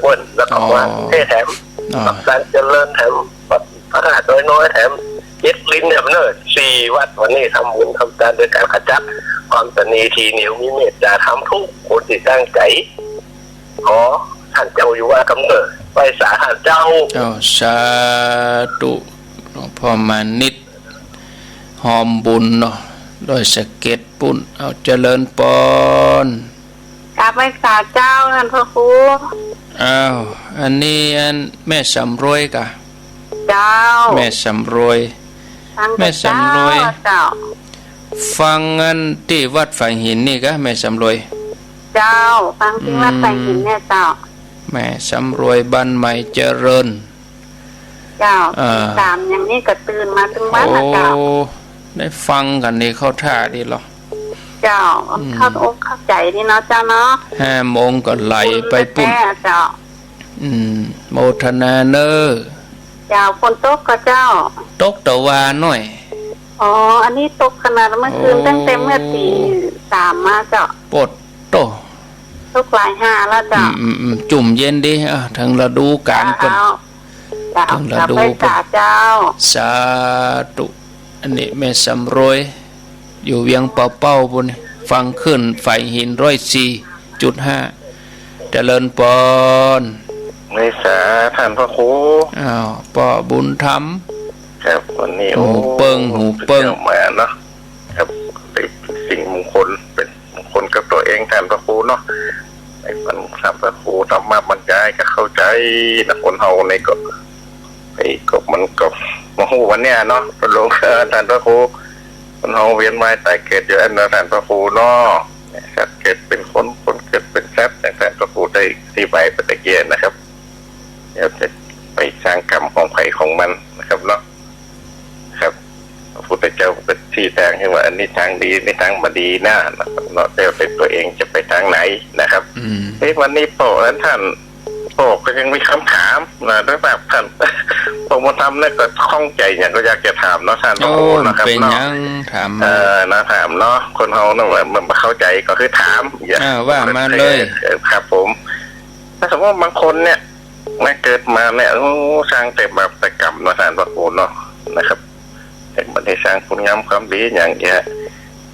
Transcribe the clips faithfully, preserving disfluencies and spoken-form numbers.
ปิ้น แล้วก็ อ๋อ มาเทศแถม อ๋อ วัดดานเจริญแถม วัดพระธาตุดอยน้อยแถม เจ็ดลิ้นแถมเน่อ สี่วัด วันนี้ทำบุญทำตานโดยก๋านขจัดความตะหนีทีเหนียว มีเมตตาธรรมทุกคนตี้ตั้งใจ๋ ขอต้านเจ้าอยู่ว่ากำเนิด ไหว้สาต้านเจ้า อ้าว สาธุ หลวงพ่อมานิตย์ ฮอมบุญเนาะ ดอยสะเก็ดปู๊น อ้าว เจริญปอน กราบไหว้สาเจ้า ต้านพระครู อ้าว อันนี้อันแม่สำรวยก่ะ เจ้า แม่สำรวย ฟัง แม่สำรวย เจ้า ฟังอันตี้วัดฝายหินนี่ก่ะ แม่สำรวย เจ้า ฟังตี้วัดฝายหินเนี่ยเจ้า อืม แม่สำรวยบ้านใหม่เจริญ เจ้า อ่า ตีสามอย่างนี้ก็ตื่นมาตึงวันละเจ้า โอ้ ได้ฟังกั๋นนี่เข้าท่าดีเหรอ เจ้า อืม เข้าอกเข้าใจ๋ดีเนาะเจ้าเนาะ ห้าโมงก็ไหลไปปู๊น แท้ๆ เจ้า อืม โมทนาเน่อ เจ้า ฝนตกก่อเจ้า ตกตะวาหน้อย อ๋อ อันนี้ตกขนาดเมื่อคืน โอ้ ตั้งแต่เมื่อตีสามมาเจ้า โปดโต้ ตกหลายห่าแล้วเจ้า อืม อืม อืม จุ่มเย็นดี อ่ะ เถิงฤดูก๋าลเปิ้น เจ้า เถิงฤดู เจ้า เถิงฤดู ไหว้สาเจ้า สาธุ อันนี้แม่สำรวย อยู่เวียงป่าเป้าปู๊นนี่ ฟังคลื่นฝายหินร้อยสี่จุดห้า เจริญปอน ไหว้สาต้านพระครู อ้าว ป้อบุญธรรม ครับ วันนี้ หูเปิ้ง โอ้ หูเปิ้ง เจ้ามาเนาะ ครับ เป็นสิ่งมงคล เป็นมงคลกับตั๋วเอง ต้านพระครูเนาะ ไอ้ฟังต้านพระครูธรรมะบรรยายก็เข้าใจ๋นะ คนเฮานี่ก็ ไอ้ก็มันก็บ่ฮู้วันเนี้ยเนาะ พระหลวง ต้านพระครู คนเฮาเวียนว่ายต๋ายเกิดอยู่อั้นเนาะ ต้านพระครูเนาะ สัตว์เกิดเป็นคน คนเกิดเป็นสัตว์ อย่างต้านพระครูได้อธิบายไปตะกี้นะครับ เดี๋ยวจะไปสร้างกรรมของใผของมันนะครับเนาะ ครับ พระพุทธเจ้าก็ชี้ทางหื้อว่า อันนี้ตางดี อันนี้ตางบ่ดีนะ เนาะ แล้วแต่ตั๋วเองจะไปตางไหนนะครับ อืม เอ๊ะ วันนี้ป้อ ต้านป้อก็ยังมีกำถามนะ ด้วยแบบต้านป้อบุญธรรมเนี่ยก็ข้องใจ๋หยังก็อยากจะถามเนาะ ต้านพระครูนะครับเนาะ โอ้ เป๋นหยังถามมา เออ นะ ถามเนาะ คนเฮาเนี่ยมันบ่เข้าใจ๋ก็คือถาม อย่า อ่า ว่ามาเลย เออ ครับผม ถ้าสมมุติบางคนเนี่ย แม่เกิดมาเนี่ย โอ้ สร้างแต่บาปแต่กรรมเนาะ ต้านพระครูเนาะ นะครับ แต่บ่ได้สร้างคุณงามความดีหยังเอี้ย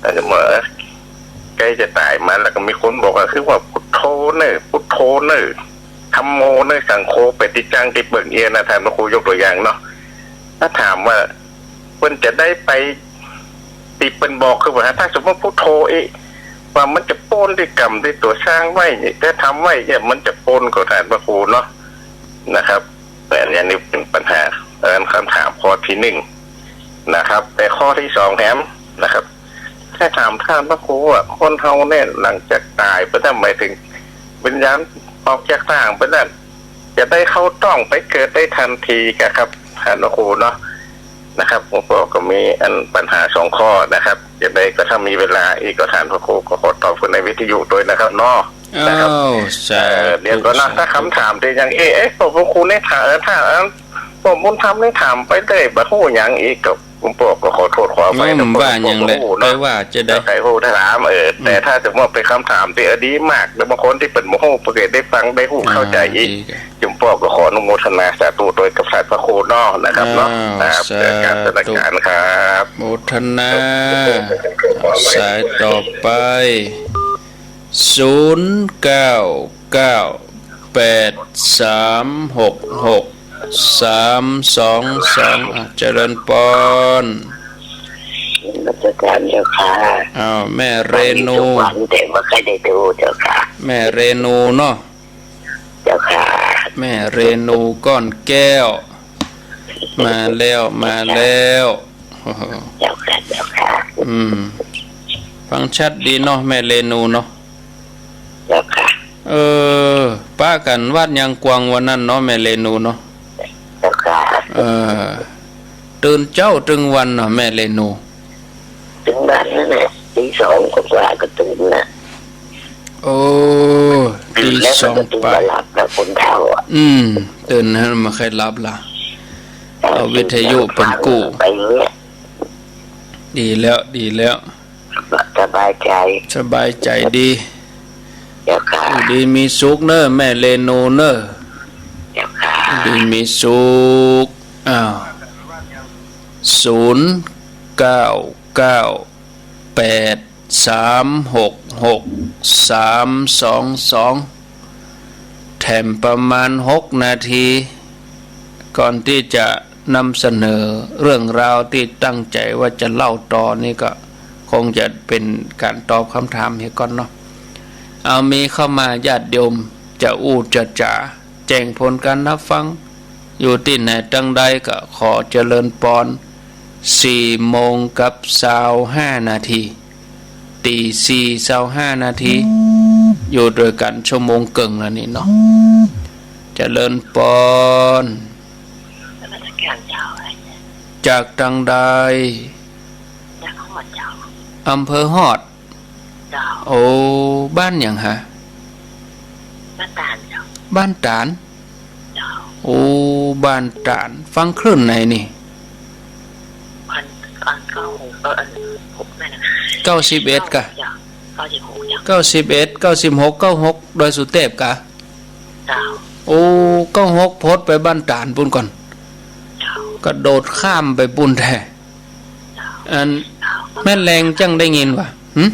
แต่เมื่อใก้จะต๋ายมาแล้วก็มีคนบอกว่า คือว่าพุทโธเน่อ พุทโธเน่อ ธัมโมเน่อ สังโฆ เป๋นตี้จั้งตี้เปิงเอี้ยนะ ต้านพระครูยกตั๋วอย่างเนาะ ถ้าถามว่า เปิ้นจะได้ไปตี้เปิ้นบอก คือว่าถ้าสมมุติพุทโธเอ๊ะ ว่ามันจะป๊นตี้กรรมตี้ตั๋วสร้างไว้นี่ ตี้ทำไว้เนี่ย มันจะป๊นก่อ ต้านพระครูเนาะ นะครับ แต่อันนี้เป๋นปัญหา อันนั้นคำถามข้อที่หนึ่งนะครับ แต่ข้อที่สองแถมนะครับ ถ้าถามต้านพระครูอะ คนเฮาเนี่ยหลังจากต๋ายไปแล้ว หมายถึงวิญญาณออกจากร่างไปแล้ว จะได้เข้าต๊องไปเกิดได้ทันทีกะครับ ต้านพระครูเนาะ นะครับ หลวงป้อก็มีอันปัญหาสองข้อนะครับ จะได้ก็ถ้ามีเวลาอีกก็ต้านพระครูก็ขอตอบขึ้นในวิทยุตวยนะครับเนาะ นะครับ อ้าว สาธุ เอ่อ เดี๋ยวก่อนนะ สาธุ ถ้าคำถามตี้ยัง เอ๊ะ เอ๊ะ ป้อพระครูเนี่ยถาม เอ่อ ถ้า เอ่อ ป้อบุญธรรมเนี่ยถามไปเลย บ่ฮู้หยังอีกก็ หลวงป้อก็ขอโทษขออภัย อืม นะ ว่าหยังแหละ หลวงป้อก็บ่ฮู้เนาะ ไปว่าจะได้ ใครฮู้ถ้าถาม เออ อืม แต่ถ้าสมมุติเป๋นคำถามตี้ เออ ดีมาก แล้วบางคนตี้เปิ้นบ่ฮู้ เปิ้นก็ได้ฟังได้ฮู้ อ่า เข้าใจ๋อีก ดีครับ หลวงป้อก็ขออนุโมทนาสาธุตวยกับต้านพระครูเนาะ นะครับเนาะ อ้าว ครับ สาธุ เอ่อ กราบนมัสก๋ารครับ โมทนา สายต่อไป ศูนย์เก้าเก้าแปดสามหกหกสามสองสอง อ่ะ เจริญปอน นมัสก๋ารเจ้าค่ะ อ้าว แม่เรนู ฟังทุกวันแต่บ่ค่อยได้ดูเจ้าค่ะ แม่เรนูเนาะ เจ้าค่ะ แม่เรนูก้อนแก้ว มาแล้ว มาแล้ว เจ้าค่ะ เจ้าค่ะ อืม ฟังชัดดีเนาะ แม่เรนูเนาะ เจ้าค่ะ เออ ปะกั๋นวัดยางกวางวันนั้นเนาะ แม่เรนูเนาะ เจ้าค่ะ เออ ตื่นเจ๊าตึงวันเนาะ แม่เรนู ตึงวันนั่นแหละ ตีสองกว่าๆ ก็ตื่นนะ โอ้ ตื่นแล้ว ตีสอง มันก็ตื่น ไป บ่หลับนะ คนเฒ่าอะ อืม ตื่นแล้วบ่ค่อยหลับละ เอาวิทยุเปิดกู้ ไปอย่างเงี้ย ดีแล้ว ดีแล้ว สบายใจ๋ สบายใจ๋ดี เจ้าค่ะ อยู่ดีมีสุขเน่อ แม่เรนูเน่อ ดีมีสุข อ้าว ศูนย์ เก้า เก้า แปด สาม หก หก สาม สอง สอง แถมประมาณหกนาที ก่อนตี้จะนำเสนอเรื่องราวตี้ตั้งใจ๋ว่าจะเล่าต่อนี่ก็คงจะเป๋นก๋านตอบกำถามเหียก่อนเนาะ เอามีเข้ามาญาติโยม จะอู้จะจ๋า แจ้งผลก๋านฮับฟัง อยู่ตี้ไหนตังใดก็ขอเจริญปอน สี่โมงกับซาวห้านาที ตีสี่ซาวห้านาที อยู่ตวยกั๋นชั่วโมงเกิ่งแล้วนี่เนาะ เจริญปอน นมัสก๋านเจ้า จากตังใด จากฮอดเจ้า อำเภอฮอด เจ้า โอ้ บ้านหยังฮะ บ้านตาดเจ้า บ้านตาด เจ้า โอ้ บ้านตาด ฟังคลื่นไหนนี่ อัน อันเก้า เอ่อ อันหกนั่นน่ะ เก้าสิบเอ็ดกะ เจ้า เก้าสิบหกเจ้า เก้าสิบเอ็ด เก้าสิบหก เก้าหก ดอยสุเตพกะ เจ้า โอ้ เก้าหก พดไปบ้านตาดปู๊นก่อน เจ้า กระโดดข้ามไปปู๊นแต๊ อัน แม่แลงจั้งได้ยินวะ หึ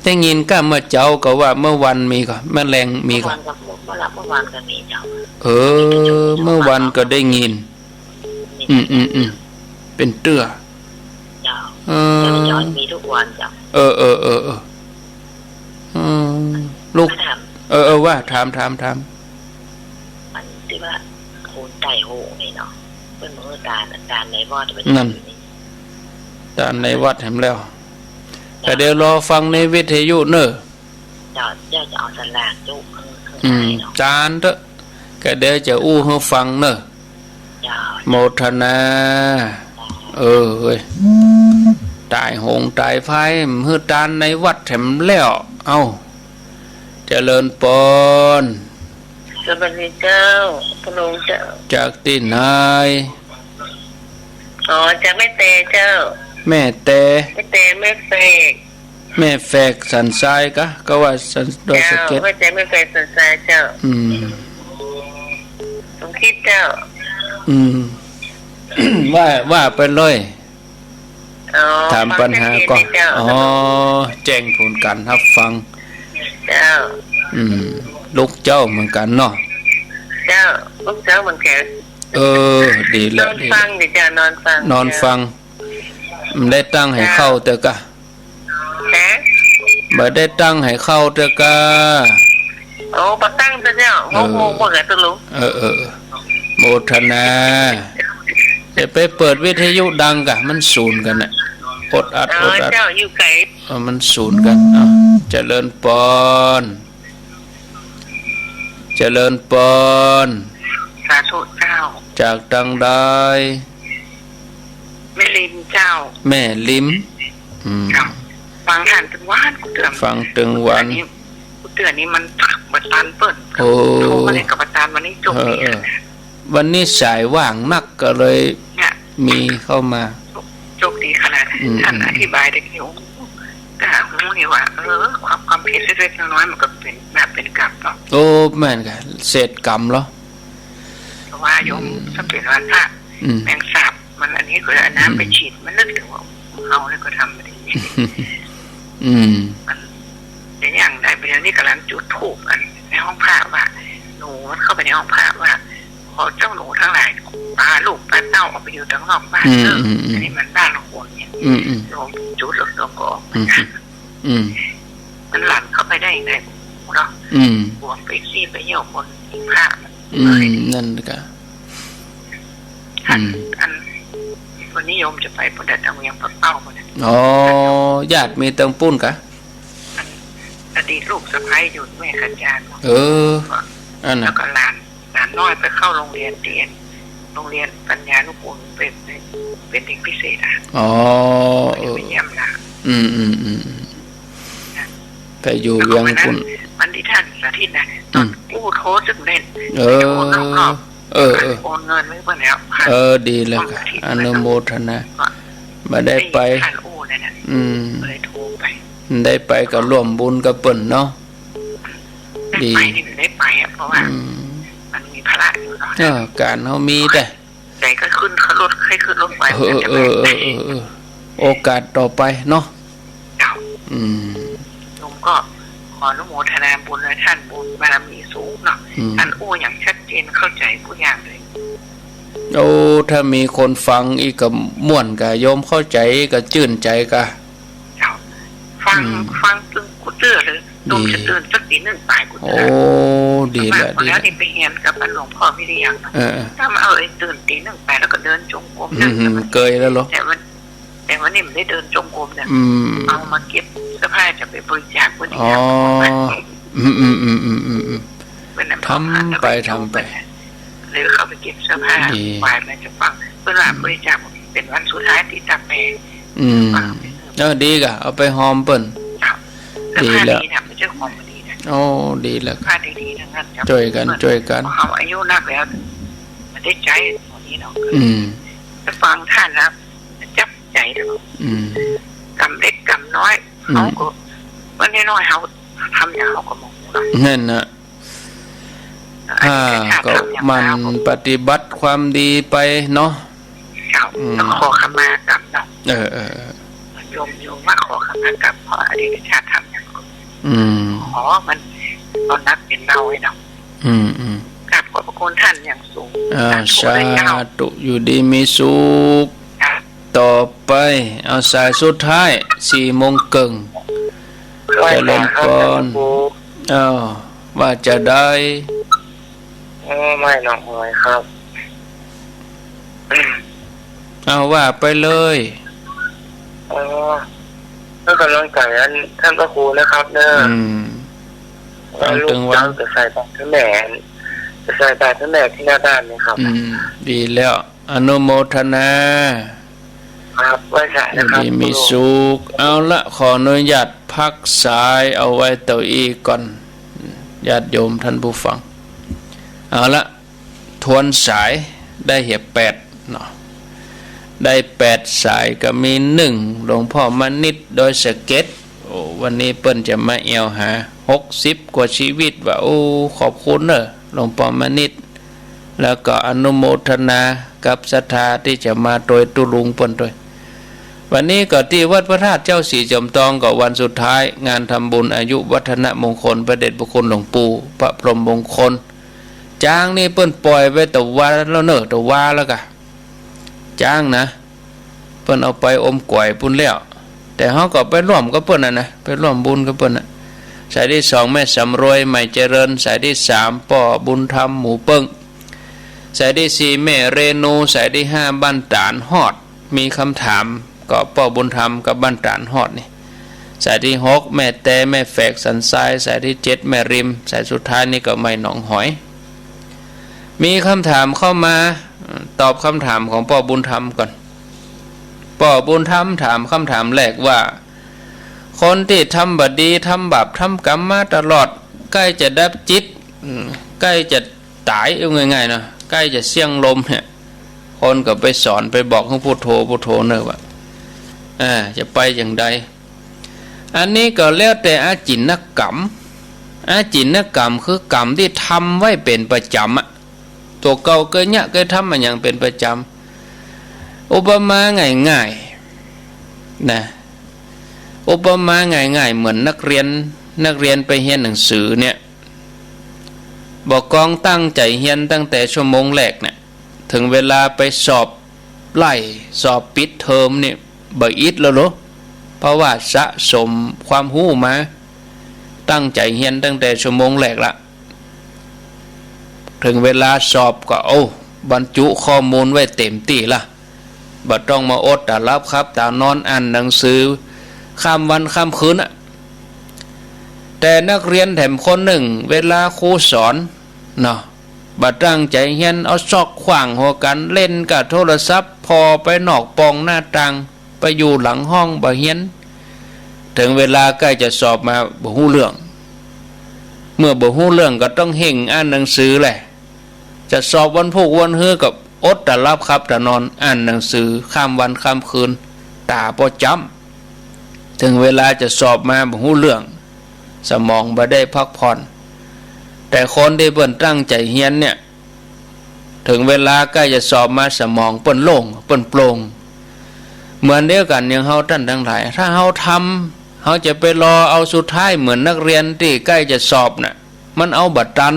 ได้ยินก้าเมื่อเจ๊าก็ว่าเมื่อวันมีก่อ แม่แลงมีก่อ เมื่อวานก็ เมื่อละ เมื่อวานก็มีเจ้า เออ เมื่อวันก็ได้ยิน อืม อืม อืม เป๋นเตื้อ เจ้า เออ แต่มันย้อนมีทุกวันเจ้า เออ เออ เออ เออ อืม ลูก มาถาม เออ เออ ว่า ถาม ถาม ถาม อันตี้ว่าคนใต้ฮู้นี่เนาะ เปิ้นบอกว่าตาด ตาดในวัด นั่น ตาดในวัดแหมแล้ว แต่เดี๋ยวรอฟังในวิทยุเน่อ เจ้า เจ้าจะเอาสลากจุ๊กข้าง ข้าง อืม ในเนาะ จานเต๊อะ ก็เดี๋ยวจะอู้หื้อฟังเน่อ เจ้า โมทนา เออเว้ย ตายโหงตายภัย หื้อตานในวัดแถมแล้ว เอ้า เจริญปอน สวัสดีเจ้า พระองค์เจ้า จากตี้ไหน อ๋อ จากแม่แตเจ้า แม่แต แม่แต แม่แฝก แม่แฝกสันทรายกะ ก็ว่าสัน ดอยสะเก็ด เจ้า แม่แต แม่แฝกสันทรายเจ้า อืม สมคิดเจ้า อืม ว่า ว่าไปเลย อ๋อ ถามปัญหาก่อน ฟังชัดเจนเลยเจ้า อ๋อ แจ้งผลก๋านฮับฟัง เจ้า อืม ลูกเจ้าเหมือนกั๋นเนาะ เจ้า ลูกเจ้าเหมือนกั๋น เออ ดีแล้ว นอนฟัง ดีแล้ว เจ้า นอนฟัง นอนฟัง เจ้า บ่ได้ตั้งหื้อเข้าเตื้อกะ ฮะ บ่ได้ตั้งหื้อเข้าเตื้อกะ โอ้ บ่ตั้งเตื้อเจ้า เออ โอ้โห บ่เหลือตะลุง เออ เออ เออ โมทนา จะไปเปิดวิทยุดังกะ มันสูนกั๋นน่ะ อดอัด เออ อดอัด เจ้า อยู่ไก๋ เออ มันสูนกั๋น เอ้า เจริญปอน เจริญปอน สาธุเจ้า จากตังใด แม่ริมเจ้า แม่ริม อืม เจ้า ฟังหันตึงวัน กูเตือน ฟังตึงวัน อันนี้ กูเตือนนี่มันบ่ตันเปิ้น โอ้ โทรมาเลยกับบ่ตัน วันนี้โจกดี เออ เออ วันนี้สายว่างนักก็เลย เนี่ย มีเข้ามา โจกดีขนาด อืม ท่าน อืม อธิบายได้เร็ว ก็ฮู้นี่ว่า เออ ความ ความผิดเล็กๆน้อยๆมันก็เป๋นบาปเป๋นกรรมเนาะ โอ้ แม่นกะ เศษกรรมเหรอ เพราะว่าโยม อืม สังเกตว่าถ้า อืม แมงสาบมันอันนี้ก็เอาน้ำ อืม ไปฉีด มันนึกถึงว่า เฮานี่ก็ทำบ่ดี อืม มันจะอย่างใด เดี๋ยวนี้ก๋ำลังจุดธูปอันในห้องพระว่า หนูมันเข้าไปในห้องพระว่า ขอเจ้าหนูทั้งหลาย ปาลูกปาเต้าออกไปอยู่ตังนอกบ้าน อืม เถอะ อืม อืม อันนี้มันบ้านคนเนี่ย อืม อืม โยมจุดแล้วโยมก็ออกมา อืม อืม มันหลั่นเข้าไปได้ยังไงเนาะ อืม บวกไปซี่ไปเยี่ยวคนพระมัน อืม นั่นกะ อัน อืม อัน วันนี้โยมจะไปพุ้น แต่ต้องยังปะเป้าพุ้นน่ะ อ๋อ ญาติมีตังปุ้นกะ อดีตลูกสะใภ้อยู่แม่ขจาร เออ อันน่ะ แล้วก็หลาน หลานน้อยไปเข้าโรงเรียนเตรียม โรงเรียนปัญญานุกูล เป็น เป็น เป็นเด็กพิเศษอะ อ๋อ เออ ไปเยี่ยมหลาน อืม อืม อืม อืม ไปอยู่เวียงกุน แล้วก็วันนั้น วันที่ท่านสาธิตนะ อืม ตอนกู้โทรซึ่งเล่น เออ ไปโอนนอกรอบ เออ เออ โอนเงินไว้เปิ้นแล้ว เออ ดีแล้วค่ะ อนุโมทนา ก็ บ่ได้ไป ได้ยินท่านอู้นั่นน่ะ อืม ก็เลยโทรไป ได้ไปก็ร่วมบุญกับเปิ้นเนาะ ได้ไป ดี นี่ได้ไปอะ เพราะว่า อืม มันมีภาระอยู่เนาะ เออ ก๋านเฮามีแต๊ ใจ๋ก็ขึ้นรถ ใค่ขึ้นรถไฟ เออ เออ เออ เออ โอกาสต่อไปเนาะ เจ้า อืม โยมก็ขออนุโมทนาบุญนะท่าน บุญบารมีสูงเนาะ อืม ท่านอู้อย่างชัดเจนเข้าใจ๋กู้อย่างเลย โอ้ ถ้ามีคนฟังอีกก็ม่วนก่ะ โยมเข้าใจ๋ก็จื้นใจ๋ก่ะ เจ้า ฟัง อืม ฟังตึงกู้เตื้อเลย โยมจะตื่นสักตี๋นึ่งป๋ายกู้เตื้อ โอ้ ดีละ ดีละ นี่ไปเฮียนกับหลวงป้อวิริยัง เออ ถ้ามาเอาไอ้ตื่นตี๋นึ่งป๋ายแล้วก็เดินจงกรม อืม เกยแล้วเหรอ แต่วัน แต่วันนี้บ่ได้เดินจงกรมเนี่ย อืม เอามาเก็บเสื้อผ้าจะไปบริจาคเปิ้น อ๋อ อีก อืม อืม ทำไป ทำไป เลยเข้าไปเก็บเสื้อผ้า ดี ไหว้มาจะฟัง เปิ้นว่า อืม บริจาคเป๋นวันสุดท้ายตี้ตาแปร อืม ฟัง เออ ดีก่ะ เอาไปหอมเปิ้น เจ้า ดีแล้ว เสื้อผ้าดีนะ บ่ใจ้หอมบ่ดีนะ โอ้ ดีแล้ว ผ้าดีๆ ทั้งนั้น เจ้า จ้วยกั๋น จ้วยกั๋น เพราะเฮาอายุนักแล้ว บ่ได้ใจ๊ต๋อนนี้เนาะ อืม จะฟังท่านแล้ว จับใจ๋แล้ว อืม กำเล็กกำน้อย อืม เฮาก็ วันน้อยๆ เฮาทำอย่างเฮาก็บ่ฮู้เนาะ นั่นน่ะ อันนี้ อ่า ก็ ก็หมั่นปฏิบัติความดีไปเนาะ เจ้า อืม แล้วขอขมากรรมเนาะ เออ เออ เออ โยม โยมว่าขอขมากรรม เพราะอดีตชาติทำอย่างก็ อืม ขอมันตอนนักเป๋นเบาไว้เนาะ อืม อืม กราบขอบพระคุณท่านอย่างสูง อ่า สาธุ สาธุ เจ้า อยู่ดีมีสุข ค่ะ ต่อไป เอาสายสุดท้าย สี่โมงเกิ่ง เจริญพร ไหว้สาครับ ท่านพระครู อ้าว ว่าจะได้ อ๋อ ไม่หนองหอยครับ เอาว่าไปเลย อ๋อ ให้ก๋ำลังใจ๋อันท่านพระครูนะครับเนาะ อืม ว่าลูกเต้าจะใส่บาตรหื้อแม่ จะใส่บาตรหื้อแม่ตี้หน้าบ้านนี่ครับ อืม ดีแล้ว อนุโมทนา ครับ ไหว้สานะครับ อยู่ดีมีสุข เอาละ ขออนุญาตพักสายเอาไว้เต้าอี้ก่อน ญาติโยมท่านผู้ฟัง เอาละ ทวนสาย ได้เหียแปดเนาะ ได้แปดสาย ก็มี หนึ่ง หลวงป้อมณิชย์ ดอยสะเก็ด โอ้ วันนี้เปิ้นจะมาแอ่วหา หกสิบกว่าชีวิตว่า โอ้ ขอบคุณเน่อ หลวงป้อมณิชย์ แล้วก็อนุโมทนากับศรัทธาตี้จะมาโตยตุ๊ลุงเปิ้นโตย วันนี้ก็ตี้วัดพระธาตุเจ้าศรีจอมตองก็วันสุดท้าย งานทำบุญอายุวัฒนมงคลพระเดชพระคุณหลวงปู่พระพรหมมงคล จ๊างนี่เปิ้นป่อยไปตะวาแล้วเน่อ ตะวาแล้วก่ะ จ๊างนะ เปิ้นเอาไปอมก๋วยปู้นแล้ว แต่เฮาก็ไปร่วมกับเปิ้นน่ะนะ ไปร่วมบุญกับเปิ้นน่ะ สายตี้สอง แม่สำรวย ใหม่เจริญ สายตี้สาม ป้อบุญธรรม หมู่เปิ้ง สายตี้สี่ แม่เรนู สายตี้ห้า บ้านตาดฮอด มีคำถามก็ป้อบุญธรรมกับบ้านตาดฮอดนี่ สายตี้หก แม่แต แม่แฝก สันทราย สายตี้เจ็ด แม่ริม สายสุดท้ายนี่ก็ใหม่หนองหอย มีคำถามเข้ามา ตอบคำถามของป้อบุญธรรมก่อน ป้อบุญธรรมถามคำถามแรกว่า คนตี้ทำบ่ดี ทำบาป ทำกรรมมาตลอด ใก้จะดับจิต อืม ใก้จะ ต๋าย เอาง่ายๆ เนาะ ใก้จะเสี้ยงลมเนี่ย คนก็ไปสอนไปบอกหื้อพุทโธพุทโธเน่อว่า อ่า จะไปอย่างใด อันนี้ก็แล้วแต่อาจินกรรม อาจินกรรมคือกรรมตี้ทำไว้เป๋นประจ๋ำอะ ตั๋วเก่าเกยเยียะเกยทำมาอย่างเป๋นประจ๋ำ อุปมาง่ายๆ นะ อุปมาง่ายๆ เหมือนนักเรียน นักเรียนไปเฮียนหนังสือเนี่ย บ่ากองตั้งใจ๋เฮียนตั้งแต่ชั่วโมงแรกเนี่ย เถิงเวลาไปสอบไล่ สอบปิดเทอมเนี่ย บ่อิดแล้วเหรอ เพราะว่าสะสมความฮู้มา ตั้งใจ๋เฮียนตั้งแต่ชั่วโมงแรกละ เถิงเวลาสอบก็ โอ้ บรรจุข้อมูลไว้เต๋มตี้ละ บ่ต้องมาอดต๋าหลับขับต๋านอนอ่านหนังสือ ข้ามวันข้ามคืนอะ แต่นักเรียนแถมคนนึ่ง เวลาครูสอนเนาะ บ่ตั้งใจ๋เฮียน เอาซอกขว้างหัวกั๋น เล่นกับโทรศัพท์ ผ่อไปนอกป่องหน้าต่าง ไปอยู่หลังห้องบ่เฮียน เถิงเวลาใก้จะสอบมาบ่ฮู้เรื่อง เมื่อบ่ฮู้เรื่องก็ต้องเฮ่งอ่านหนังสือแหละ จะสอบวันพูกวันฮือก็อดต๋าหลับขับต๋านอน อ่านหนังสือข้ามวันข้ามคืน ต๋าบ่จ๋ำ เถิงเวลาจะสอบมาบ่ฮู้เรื่อง สมองบ่ได้พักผ่อน แต่คนตี้เปิ้นตั้งใจ๋เฮียนเนี่ย เถิงเวลาใก้จะสอบมาสมองเปิ้นโล่ง เปิ้นโปร่ง เหมือนเดียวกั๋นอย่างเฮาต้านตังหลาย ถ้าเฮาทำ เฮาจะไปรอเอาสุดท้ายเหมือนนักเฮียนตี้ใก้จะสอบน่ะ มันเอาบ่ตัน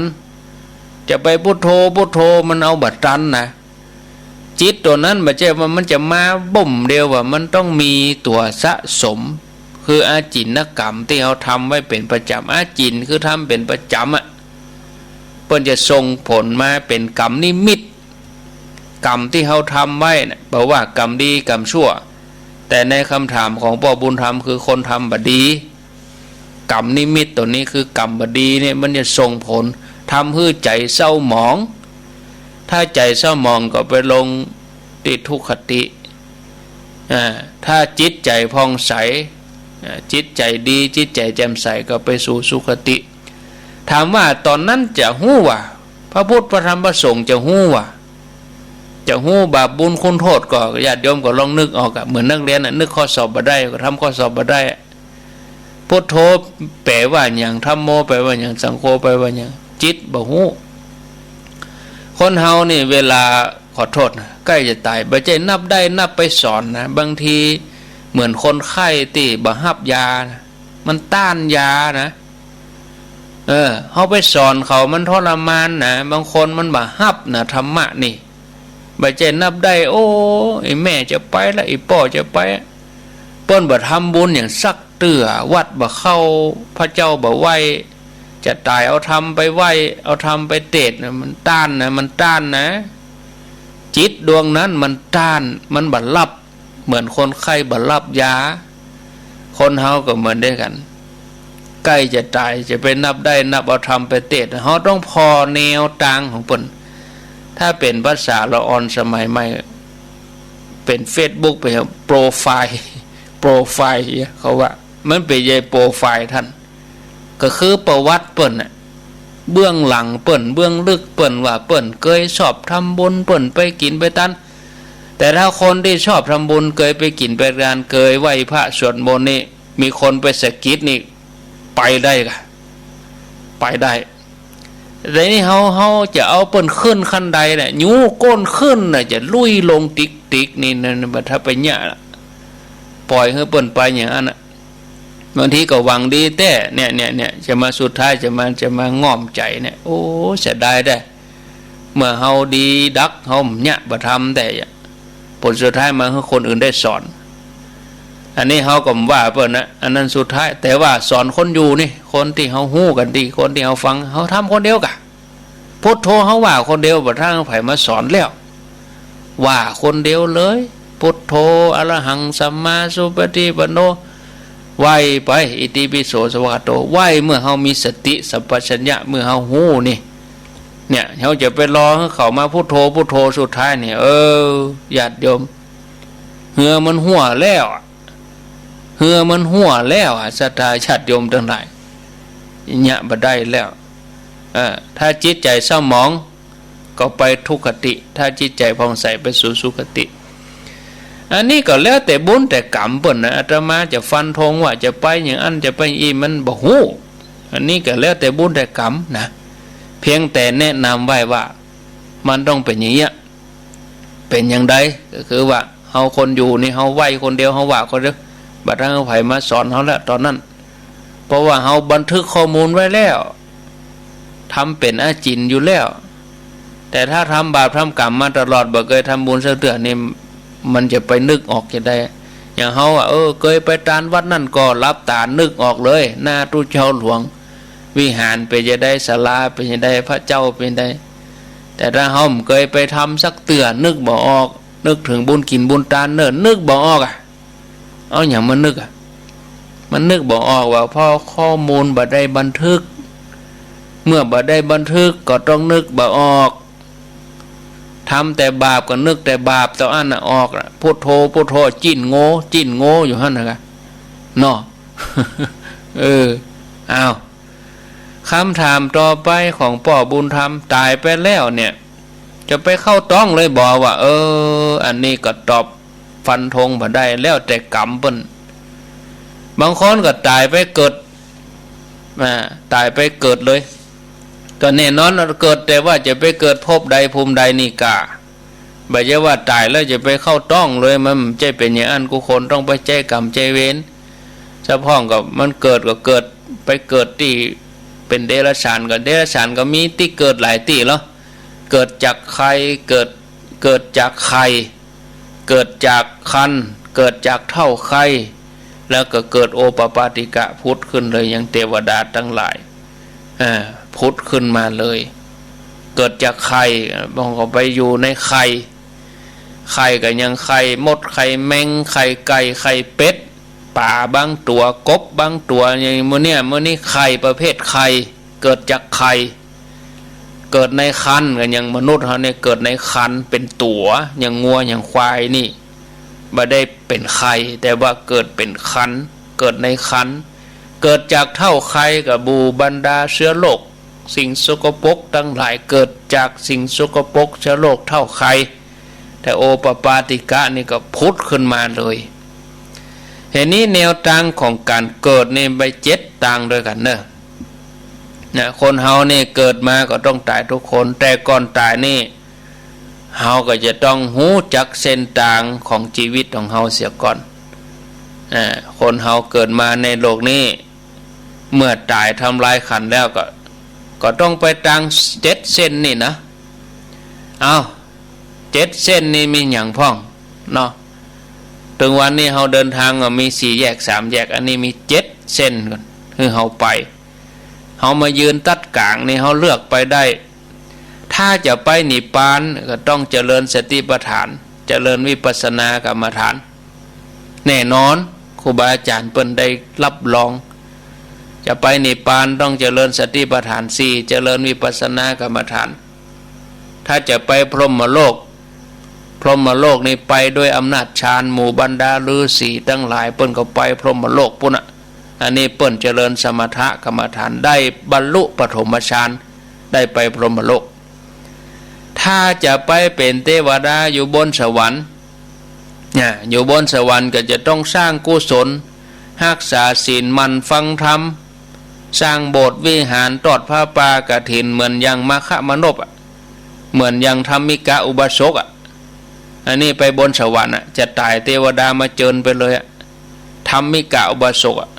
จะไปพุทโธ พุทโธ มันเอาบ่ตันนะ จิตตั๋วนั้นบ่ใจ้ว่ามันจะมาบ่มเดียวว่า มันต้องมีตั๋วสะสม คืออาจินกรรมตี้เฮาทำไว้เป๋นประจ๋ำ อาจินคือทำเป๋นประจ๋ำอะ เปิ้นจะส่งผลมาเป๋นกรรมนิมิต กรรมตี้เฮาทำไว้น่ะ บ่ว่ากรรมดีกรรมชั่ว แต่ในกำถามของป้อบุญธรรมคือคนทำบ่ดี กรรมนิมิตตั๋วนี้คือกรรมบ่ดีเนี่ย มันจะส่งผล ทำหื้อใจ๋เศร้าหมอง ถ้าใจ๋เศร้าหมองก็ไปลงตี้ทุคติ อ่า ถ้าจิตใจ๋ผ่องใส อ่า จิตใจ๋ดี จิตใจ๋แจ่มใสก็ไปสู่สุคติ ถามว่าต๋อนนั้นจะฮู้ว่า พระพุทธ พระธรรม พระสงฆ์จะฮู้ว่า จะฮู้บาปบุญคุณโต้ษก็ ญาติโยมก็ลองนึกออกอะ เหมือนนักเฮียนน่ะ นึกข้อสอบบ่ได้ก็ทำข้อสอบบ่ได้อะ พุทโธแป๋ว่าหยัง ธัมโมแป๋ว่าหยัง สังโฆแป๋ว่าหยัง จิตบ่ฮู้ คนเฮานี่เวลา ขอโต้ษนะ ใก้จะต๋าย บ่ใจ้นับได้นับไปสอนนะ บางทีเหมือนคนไข้ตี้บ่ฮับยานะ มันต้านยานะ เออ เฮาไปสอนเขามันทรมานนะ บางคนมันบ่ฮับนะ ธรรมะนี่ บ่ใจ้นับได้ โอ้ ไอ้แม่จะไปละ ไอ้ป้อจะไปละ เปิ้นบ่ทำบุญหยังสักเตื้อ วัดบ่เข้า พระเจ้าบ่ไหว้ จะต๋ายเอาธรรมไปไหว้ เอาธรรมไปเตศน์นะ มันต้านนะ มันต้านนะ จิตดวงนั้นมันต้าน มันบ่ฮับ เหมือนคนไข้บ่ฮับยา คนเฮาก็เหมือนเดียวกั๋น ใก้จะต๋ายจะไปนับได้นับเอาธรรมไปเตศน์ เฮาต้องผ่อแนวตางของเปิ้น ถ้าเป๋นภาษาละอ่อนสมัยใหม่ เป๋นเฟซบุ๊ก เป๋นโปรไฟล์ โปรไฟล์เขาว่า มันเป๋นใหญ่โปรไฟล์ต้าน ก็คือประวัติเปิ้นน่ะ เบื้องหลังเปิ้น เบื้องลึกเปิ้น ว่าเปิ้นเกยชอบทำบุญ เปิ้นไปกิ๋นไปตาน แต่ถ้าคนตี้ชอบทำบุญ เกยไปกิ๋นไปตาน เกยไหว้พระสวดมนต์นี่ มีคนไปสะกิดนี่ ไปได้ก่ะ ไปได้ แต่นี่เฮา เฮาจะเอาเปิ้นขึ้นขั้นใดน่ะ ยู้ก้นขึ้นน่ะ จะลุยลงติ๊กๆ นี่นะ ถ้าไปเยียะล่ะ ป่อยหื้อเปิ้นไปอย่างนั้นน่ะ บางทีก็หวังดีแต๊ เนี่ย เนี่ย เนี่ย จะมาสุดท้ายจะมา จะมาง่อมใจ๋เนี่ย โอ้ เสียดายแต๊ เมื่อเฮาดีดัก เฮาเยียะบ่ทำแต๊ ผลสุดท้ายมาหื้อคนอื่นได้สอน อันนี้เฮาก็ว่าเปิ้นนะ อันนั้นสุดท้าย แต่ว่าสอนคนอยู่นี่ คนตี้เฮาฮู้กั๋นดี คนตี้เฮาฟัง เฮาทำคนเดียวก่ะ พุทโธเฮาว่าคนเดียว บ่ต้องใผมาสอนแล้ว ว่าคนเดียวเลย พุทโธ อะระหัง สัมมาสัมพุทธัสสะ ไหว้ไป อิติปิโส สวากขาโต ไหว้เมื่อเฮามีสติสัมปชัญญะ เมื่อเฮาฮู้นี่ เนี่ย เฮาจะไปรอหื้อเขามาพุทโธ พุทโธ สุดท้ายนี่ เออ ญาติโยม เฮือมันหั้วแล้วอะ เฮือมันหั้วแล้วอะ ศรัทธาญาติโยมตังหลาย เยียะบ่ได้แล้ว เออ ถ้าจิตใจ๋เศร้าหมอง ก็ไปทุคติ ถ้าจิตใจ๋ผ่องใสไปสู่สุคติ อันนี้ก็แล้วแต่บุญแต่กรรมเปิ้นนะ อาตมาจะฟันธงว่าจะไปอย่างอั้นจะไปอย่างอี้ มันบ่ฮู้ อันนี้ก็แล้วแต่บุญแต่กรรมนะ เพียงแต่แนะนำไว้ว่า มันต้องเป๋นอย่างเงี้ย เป๋นอย่างใด ก็คือว่าเฮาคนอยู่นี่ เฮาไหว้คนเดียว เฮาว่าคนเดียว บ่ต้องหื้อใผมาสอนเฮาแล้วต๋อนนั้น เพราะว่าเฮาบันทึกข้อมูลไว้แล้ว ทำเป๋นอาจินอยู่แล้ว แต่ถ้าทำบาปทำกรรมมาตลอด บ่เกยทำบุญสักเตื้อนี่ มันจะไปนึกออกจะใด อย่างเฮาอะ เออ เกยไปตานวัดนั้น ก็หลับต๋านึกออกเลย หน้าตุ๊เจ้าหลวง วิหารเป๋นจะใด ศาลาเป๋นจะใด พระเจ้าเป๋นจะใด แต่ถ้าเฮาบ่เกยไปทำสักเตื้อ นึกบ่ออก นึกเถิงบุญกิ๋นบุญตานเน่อ นึกบ่ออกอะ เอาหยังมานึกอะ มันนึกบ่ออกว่า เพราะข้อมูลบ่ได้บันทึก เมื่อบ่ได้บันทึกก็ต้องนึกบ่ออก ทำแต่บาปก็นึกแต่บาป เต้าอั้นน่ะออกละ พุทโธ พุทโธ จิ้นโง่ จิ้นโง่อยู่หั้นน่ะกะ เนาะ เออ อ้าว กำถามต่อไปของป้อบุญธรรม ต๋ายไปแล้วเนี่ย จะไปเข้าต้องเลยบ่ว่า เออ อันนี้ก็ตอบฟันธงบ่ได้ แล้วแต่กรรมเปิ้น บางคนก็ต๋ายไปเกิด อ่า ต๋ายไปเกิดเลย ก็แน่นอนเกิด แต่ว่าจะไปเกิดภพใดภูมิใดนี่กา บ่ใจ้ว่าต๋ายแล้วจะไปเข้าต๊องเลย มันบ่ใจ้เป๋นอย่างอั้น กู้คนต้องไปใจ๊ก๋รรมใจ๊เวร สะพ้องก็มันเกิดก็เกิด ไปเกิดตี้เป๋นเดรัจฉาน ก็เดรัจฉานก็มีตี้เกิดหลายตี้เหรอ เกิดจากใคร เกิด เกิดจากไข่ เกิดจากครรภ์ เกิดจากเต้าไคร แล้วก็เกิดโอปปาติกะผุดขึ้นเลย ยังเตวดาตังหลาย เอ่อ ผุดขึ้นมาเลย เกิดจากไข่ บางก็ไปอยู่ในไข่ ไข่ก็ยังไข่มด ไข่แมง ไข่ไก่ ไข่เป็ด ป๋าบางตั๋ว กบบางตั๋ว อย่างหมู่เนี่ย หมู่นี้ไข่ประเภทไข่ เกิดจากไข่ เกิดในครรภ์ ก็อย่างมนุษย์เฮาเนี่ยเกิดในครรภ์เป๋นตั๋ว อย่างงัว อย่างควายนี่ บ่ได้เป๋นไข่ แต่ว่าเกิดเป๋นครรภ์ เกิดในครรภ์ เกิดจากเต้าไครก็หมู่บรรดาเชื้อโรค สิ่งสกปรกตังหลาย เกิดจากสิ่งสกปรกเชื้อโรคเต้าไคร แต่โอปปาติกะนี่ก็ผุดขึ้นมาเลย เหตุนี้แนวตางของก๋านเกิดนี่ไปเจ็ดตางด้วยกั๋นเน่อ นะ คนเฮานี่เกิดมาก็ต้องต๋ายกู้คน แต่ก่อนต๋ายนี่ เฮาก็จะต้องฮู้จักเส้นตางของจีวิตของเฮาเสียก่อน อ่า คนเฮาเกิดมาในโลกนี้ เมื่อต๋ายทำลายขันธ์แล้วก็ ก็ต้องไปตางเจ็ดเส้นนี่นะ เอ้า เจ็ดเส้นนี่มีหยังพ่องเนาะ เถิงวันนี้เฮาเดินตางก็มีสี่แยก สามแยก อันนี้มีเจ็ดเส้นก่อน คือเฮาไป เฮามายืนตั๊ดก๋างนี่ เฮาเลือกไปได้ ถ้าจะไปนิพพานก็ต้องเจริญสติปัฏฐาน เจริญวิปัสสนากรรมฐาน แน่นอน ครูบาอาจ๋ารย์เปิ้นได้ฮับรอง จะไปนิพพานต้องเจริญสติปัฏฐานสี่ เจริญวิปัสสนากรรมฐาน ถ้าจะไปพรหมโลก พรหมโลกนี่ไปด้วยอำนาจฌาน หมู่บรรดาฤๅษีตังหลายเปิ้นก็ไปพรหมโลกปู๊นน่ะ อันนี้เปิ้นเจริญสมถกรรมฐาน ได้บรรลุปฐมฌาน ได้ไปพรหมโลก ถ้าจะไปเป๋นเตวดาอยู่บนสวรรค์ เนี่ย อยู่บนสวรรค์ก็จะต้องสร้างกุศล ฮักษาศีล หมั่นฟังธรรม สร้างโบสถ์วิหาร ตอดผ้าป่ากฐิน เหมือนอย่างมัคคมนพอะ เหมือนอย่างธัมมิกะอุบาสกอะ อันนี้ไปบนสวรรค์อะ จะต๋ายเตวดามาเจิญไปเลยอะ ธัมมิกะอุบาสกอะ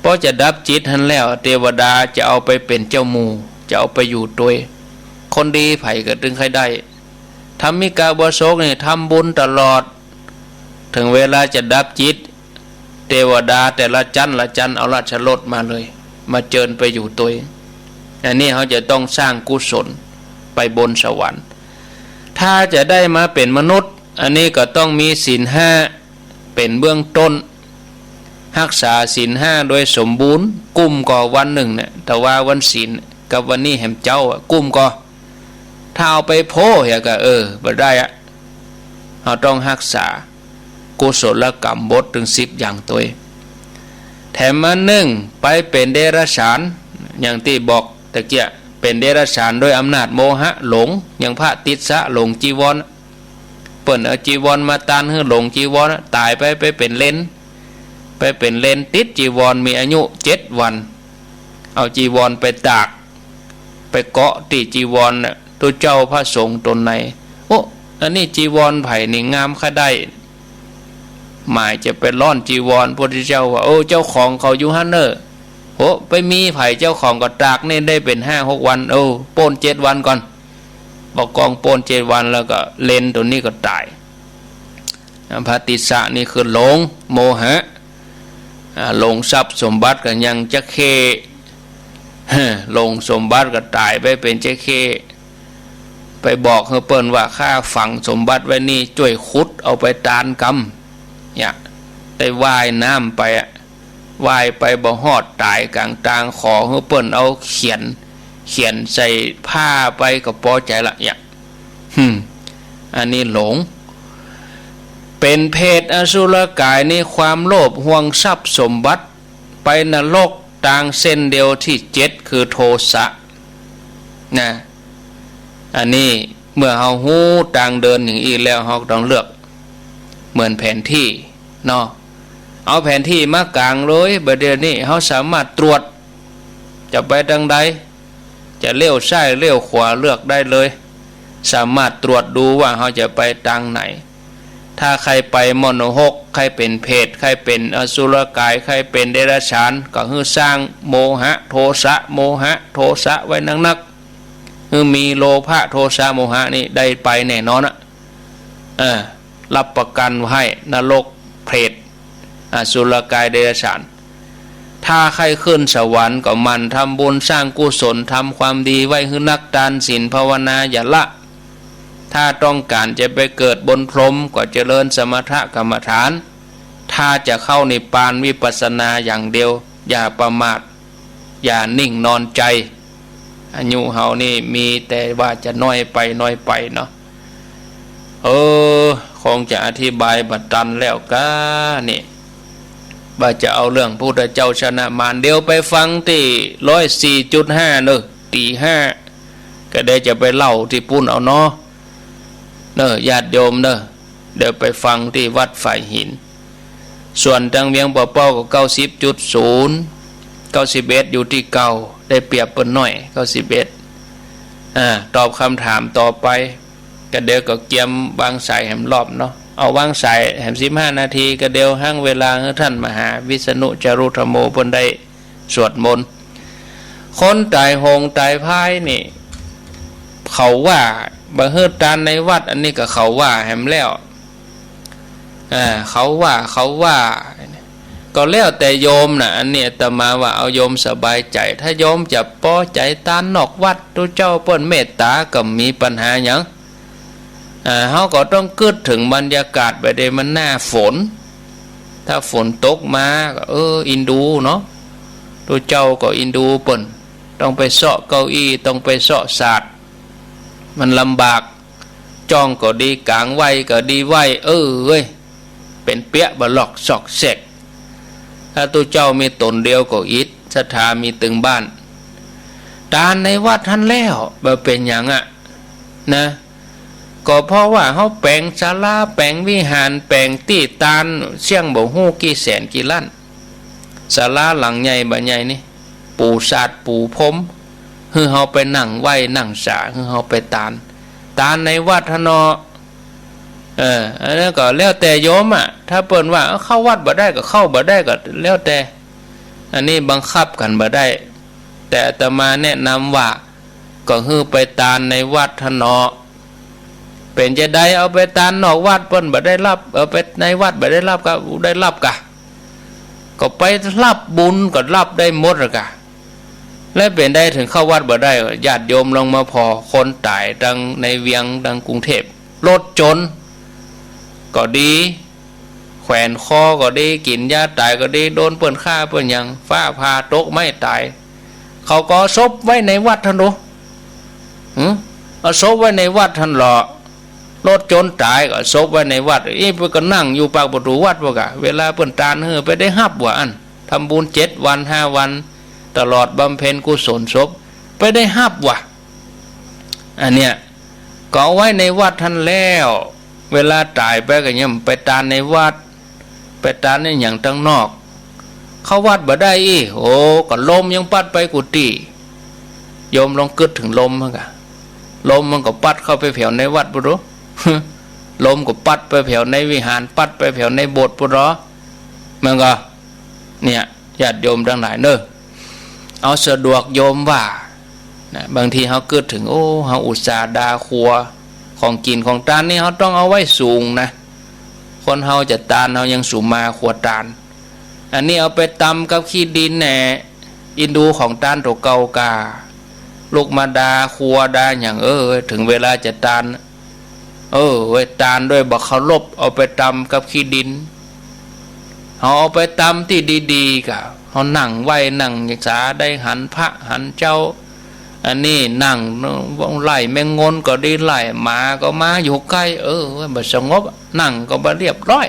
พอจะดับจิตหั้นแล้ว เตวดาจะเอาไปเป๋นเจ้าหมู่ จะเอาไปอยู่ตวย คนดีใผก็ตึงใค่ได้ ธัมมิกะอุบาสกนี่ทำบุญตลอด เถิงเวลาจะดับจิต เตวดาแต่ละจั๊นละจั๊นเอาราชรถมาเลย มาเจิญไปอยู่ตวย อันนี้เฮาจะต้องสร้างกุศลไปบนสวรรค์ ถ้าจะได้มาเป๋นมนุษย์ อันนี้ก็ต้องมีศีลห้าเป๋นเบื้องต้น ฮักษาศีลห้าโดยสมบูรณ์ กุ้มก่อวันนึ่งเนี่ย แต่ว่าวันศีลกับวันนี้แหมเจ๊าอะ กุ้มก่อ ถ้าเอาไปโพ้เหียก็ เออ บ่ได้อะ เฮาต้องฮักษากุศลกรรมบทตึงสิบอย่างตวย แถมอันนึ่งไปเป๋นเดรัจฉาน อย่างตี้บอกตะเกียะ เป๋นเดรัจฉานโดยอำนาจโมหะหลง อย่างพระติสสะหลงจีวร เปิ้นเอาจีวรมาตานหื้อหลงจีวร ต๋ายไป ไปเป๋นเลน ไปเป๋นเลนติดจีวร มีอายุเจ็ดวัน เอาจีวรไปตาก ไปเกาะตี้จีวรน่ะ ตุ๊เจ้าพระสงฆ์ต๋นไหน โอ้ อันนี้จีวรใผนี่งามค่าได้ หมายจะไปร่อนจีวร พุทธเจ้าว่า โอ้ เจ้าของเขาอยู่หั้นเน่อ โอ้ ไปมีใผเจ้าของ ก็ตากนี่ได้เป๋นห้าหกวัน โอ้ ป๊นเจ็ดวันก่อน บ่ากองป๊นเจ็ดวันแล้วก็เลนต๋นนี้ก็ต๋าย พระติสสะนี่คือหลงโมหะ อ่า หลงทรัพย์สมบัติก็ยังจระเข้ หลงสมบัติก็ต๋ายไปเป๋นจระเข้ ไปบอกหื้อเปิ้นว่า ข้าฝังสมบัติไว้นี่ จ้วยขุดเอาไปตานกำ เนี่ย ได้ว่ายน้ำไปอะ ว่ายไปบ่ฮอด ต๋ายก๋างตาง ขอหื้อเปิ้นเอาเขียน เขียนใส่ผ้าไปก็ปอใจ๋ละ เนี่ย หึม อันนี้หลง เป๋นเปรตอสุรกายนี่ ความโลภห่วงทรัพย์สมบัติ ไปนรกตางเส้นเดียวตี้เจ็ด คือโทสะ นะ อันนี้เมื่อเฮาฮู้ตางเดินอย่างอี้แล้ว เฮาก็ต้องเลือก เหมือนแผนตี้เนาะ เอาแผนตี้มากางเลย บ่าเดี่ยวนี้เฮาสามารถตรวจ จะไปตางใด จะเลี้ยวซ้ายเลี้ยวขวาเลือกได้เลย สามารถตรวจดูว่าเฮาจะไปตางไหน ถ้าใค่ไปมโนรก ใค่เป๋นเปรต ใค่เป๋นอสุรกาย ใค่เป๋นเดรัจฉาน ก็หื้อสร้างโมหะโทสะ โมหะโทสะไว้นักๆ หื้อมีโลภะโทสะโมหะนี่ได้ไปแน่นอนอะ เออ รับประกันไว้ นรก เปรต อสุรกาย เดรัจฉาน ถ้าใค่ขึ้นสวรรค์ก็หมั่นทำบุญสร้างกุศล ทำความดีไว้หื้อนัก ตานศีลภาวนาอย่าละ ถ้าต้องก๋านจะไปเกิดบนพรหมก็เจริญสมถกรรมฐาน ถ้าจะเข้านิพพานวิปัสสนาอย่างเดียว อย่าประมาท อย่านิ่งนอนใจ อายุเฮานี่มีแต่ว่าจะน้อยไปน้อยไปเนาะ เออ คงจะอธิบายบ่ตันแล้วก้านี่ ว่าจะเอาเรื่องพุทธเจ้าชนะมาร เดี๋ยวไปฟังตี้ร้อยสี่จุดห้าเนอะ ตี้ห้า ก็เดี๋ยวจะไปเล่าตี้ปู้นเอาเนาะ เนอะ ญาติโยมเนอะ เดี๋ยวไปฟังตี้วัดฝายหิน ส่วนตางเวียงป่าเป้าก็เก้าสิบจุดศูนย์ เก้าสิบเอ็ด อยู่ตี้เก่า ได้เปรียบเปิ้นหน้อย เก้าสิบเอ็ด อ่า ตอบกำถามต่อไป ก็เดี๋ยวก็เกียมวางสายแหมรอบเนาะ เอาวางสายแหมสิบห้านาที ก็เดี๋ยวหั้งเวลาหื้อต้านมหาวิษณุจารุธัมโมเปิ้นได้สวดมนต์ คนต๋ายโหงต๋ายพายนี่ เขาว่าบ่หื้อตานในวัด อันนี้ก็เขาว่าแหมแล้ว อ่า เขาว่า เขาว่า ก็แล้วแต่โยมน่ะ อันนี้อาตมาว่าเอาโยมสบายใจ๋ ถ้าโยมจะปอใจ๋ตานนอกวัด ตุ๊เจ้าเปิ้นเมตต๋าก็บ่มีปัญหาหยัง อ่า เฮาก็ต้องกึ๊ดเถิงบรรยากาศบ่าเดี่ยวมันหน้าฝน ถ้าฝนตกมาก็ เออ อินดูเนาะ ตุ๊เจ้าก็อินดูเปิ้น ต้องไปเซาะเก้าอี้ ต้องไปเซาะสาด มันลำบาก จ้องก็ดี ก๋างไหว้ก็ดี ไหว้ เออเว้ย เป๋นเปียะบ่หลอกซอกแซก ถ้าตุ๊เจ้ามีต๋นเดียวก็อิด ศรัทธามีตึงบ้าน ตานในวัดหั้นแล้ว บ่เป๋นหยังอะ นะ ก็เพราะว่าเฮาแป๋งศาลา แป๋งวิหาร แป๋งตี้ตาน เสี้ยงบ่ฮู้กี่แสนกี่ล้าน ศาลาหลังใหญ่บ่ใหญ่นี่ ปู๋สาดปู๋พรม หื้อเฮาไปนั่งไหว้นั่งสา หื้อเฮาไปตาน ตานในวัดหั้นเนาะ เออ อันนั้นก็แล้วแต่โยมอะ ถ้าเปิ้นว่า เอ้า เข้าวัดบ่ได้ก็เข้าบ่ได้ก็แล้วแต่ อันนี้บังคับกั๋นบ่ได้ แต่อาตมาแนะนำว่า ก็หื้อไปตานในวัดหั้นเนาะ เป๋นจาใดเอาไปตานนอกวัดเปิ้นบ่ได้ฮับ เอาไปในวัดบ่ได้ฮับ ก็ได้ฮับกา ก็ไปฮับบุญก็ฮับได้หมดอะกา แล้วเป๋นใดเถิงเข้าวัดบ่ได้ ญาติโยมลองมาผ่อ คนต๋ายตังในเวียงตังกรุงเทพฯ รถจนก็ดี แขวนคอก็ดี กิ๋นยาต๋ายก็ดี โดนเปิ้นฆ่าเปิ้นหยัง ฟ้าผ่าตกไม้ต๋าย เขาก็เอาศพไว้ในวัดหั้นโด หึ เอาศพไว้ในวัดหั้นเหลาะ รถจนต๋ายก็เอาศพไว้ในวัด อี้ เปิ้นก็นั่งอยู่ปากประตู๋วัดพุ้นกา เวลาเปิ้นตานหื้อไปได้ฮับว่าอั้น ทำบุญเจ็ดวันห้าวัน ตลอดบำเพ็ญกุศลศพ ไปได้ฮับว่า อันเนี้ย ก็เอาไว้ในวัดหั้นแล้ว เวลาต๋ายไปก็ยังไปตานในวัด ไปตานในหยังตังนอก เข้าวัดบ่ได้อี้ โอ้ ก็ลมยังปั๊ดไปกู้ตี้ โยมลองกึ๊ดเถิงลมหั้นกา ลมมันก็ปั๊ดเข้าไปแผวในวัดพุ้นโด ลมก็ปั๊ดไปแผวในวิหาร ปั๊ดไปแผวในโบสถ์พุ้นโด มันก็ เนี่ย ญาติโยมตังหลายเน่อ เอาสะดวกโยมว่า นะ บางทีเฮากึ๊ดเถิง โอ้ เฮาอุตส่าห์ดาครัว ของกิ๋นของตานนี่เฮาต้องเอาไว้สูงนะ คนเฮาจะตานเฮายังสุมาครัวตาน อันนี้เอาไปตำกับขี้ดินแหน่ อินดูของตานตั๋วเก่ากา ลุกมาดาครัวดาหยัง เออ เถิงเวลาจะตาน เออ เว้ย ตานด้วยบ่เคารพ เอาไปตำกับขี้ดิน เฮาเอาไปตำตี้ดีๆ กา เฮานั่งไหว้นั่งสา ได้หันพระหันเจ้า อันนี้นั่งไล่แมงงนก็ดี ไล่หมาก็มาอยู่ใก้ เออ เว้ย บ่สงบ นั่งก็บ่เรียบร้อย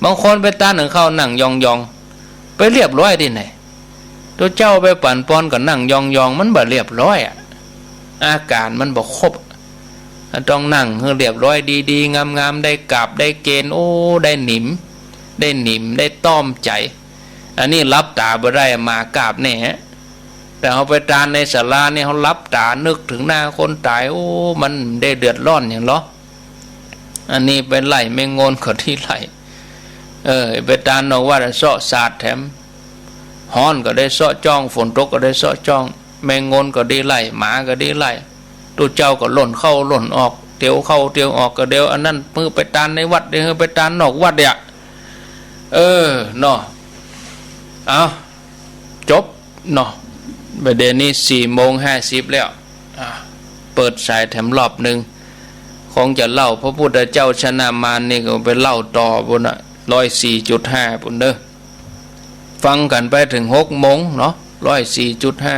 บางคนไปตานหื้อเข้านั่งยองๆ ไปเรียบร้อยตี้ไหน ตุ๊เจ้าไปปั๋นปอนก็นั่งยองๆ มันบ่เรียบร้อยอะ อาก๋านมันบ่ครบ ต้องนั่งหื้อเรียบร้อยดีๆ งามๆ ได้กราบได้เกณฑ์ โอ้ ได้หนิม ได้หนิม ได้ต้อมใจ๋ อันนี้หลับต๋าบ่ได้ หมากราบแน่ แต่เฮาไปตานในศาลานี่ เฮาหลับต๋านึกเถิงหน้าคนต๋าย โอ้ มันได้เดือดร้อนหยังลอ อันนี้ไปไล่แมงงอนก็ดีไล่ เออ ไปตานนอกวัดเซาะสาดแถม ฮ้อนก็ได้เซาะจ้อง ฝนตกก็ได้เซาะจ้อง แมงงอนก็ดีไล่ หมาก็ดีไล่ ตุ๊เจ้าก็ล่นเข้าล่นออก เตียวเข้าเตียวออกก็เดียว อันนั้นเปิ้นไปตานในวัด เดี๋ยวไปตานนอกวัดเนี่ย เออ เนาะ เอา จบเนาะ บ่าเดี่ยวนี้สี่โมงห้าสิบแล้ว อ่ะ เปิดสายแถมรอบนึ่ง คงจะเล่าพระพุทธเจ้าชนะมารนี่ก็ไปเล่าต่อปู้นน่ะ ร้อยสี่จุดห้า ปู้นเด้อ ฟังกั๋นไปเถิงหกโมงเนาะ ร้อยสี่จุดห้า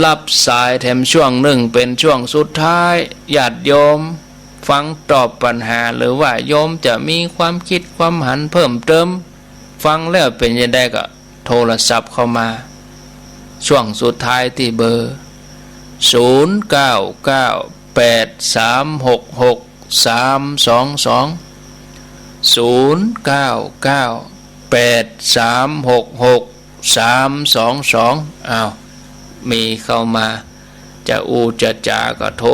รับสายแถมช่วงนึ่ง เป๋นช่วงสุดท้าย ญาติโยมฟังตอบปัญหา หรือว่าโยมจะมีความกึ๊ดความหันเพิ่มเติม ฟังแล้วเป๋นจะใดก็โทรศัพท์เข้ามา ช่วงสุดท้ายตี้เบอร์ ศูนย์เก้าเก้าแปดสามหกหกสามสองสอง ศูนย์เก้าเก้าแปดสามหกหกสามสองสอง อ้าว มีเข้ามา จะอู้จะจ๋าก็โทร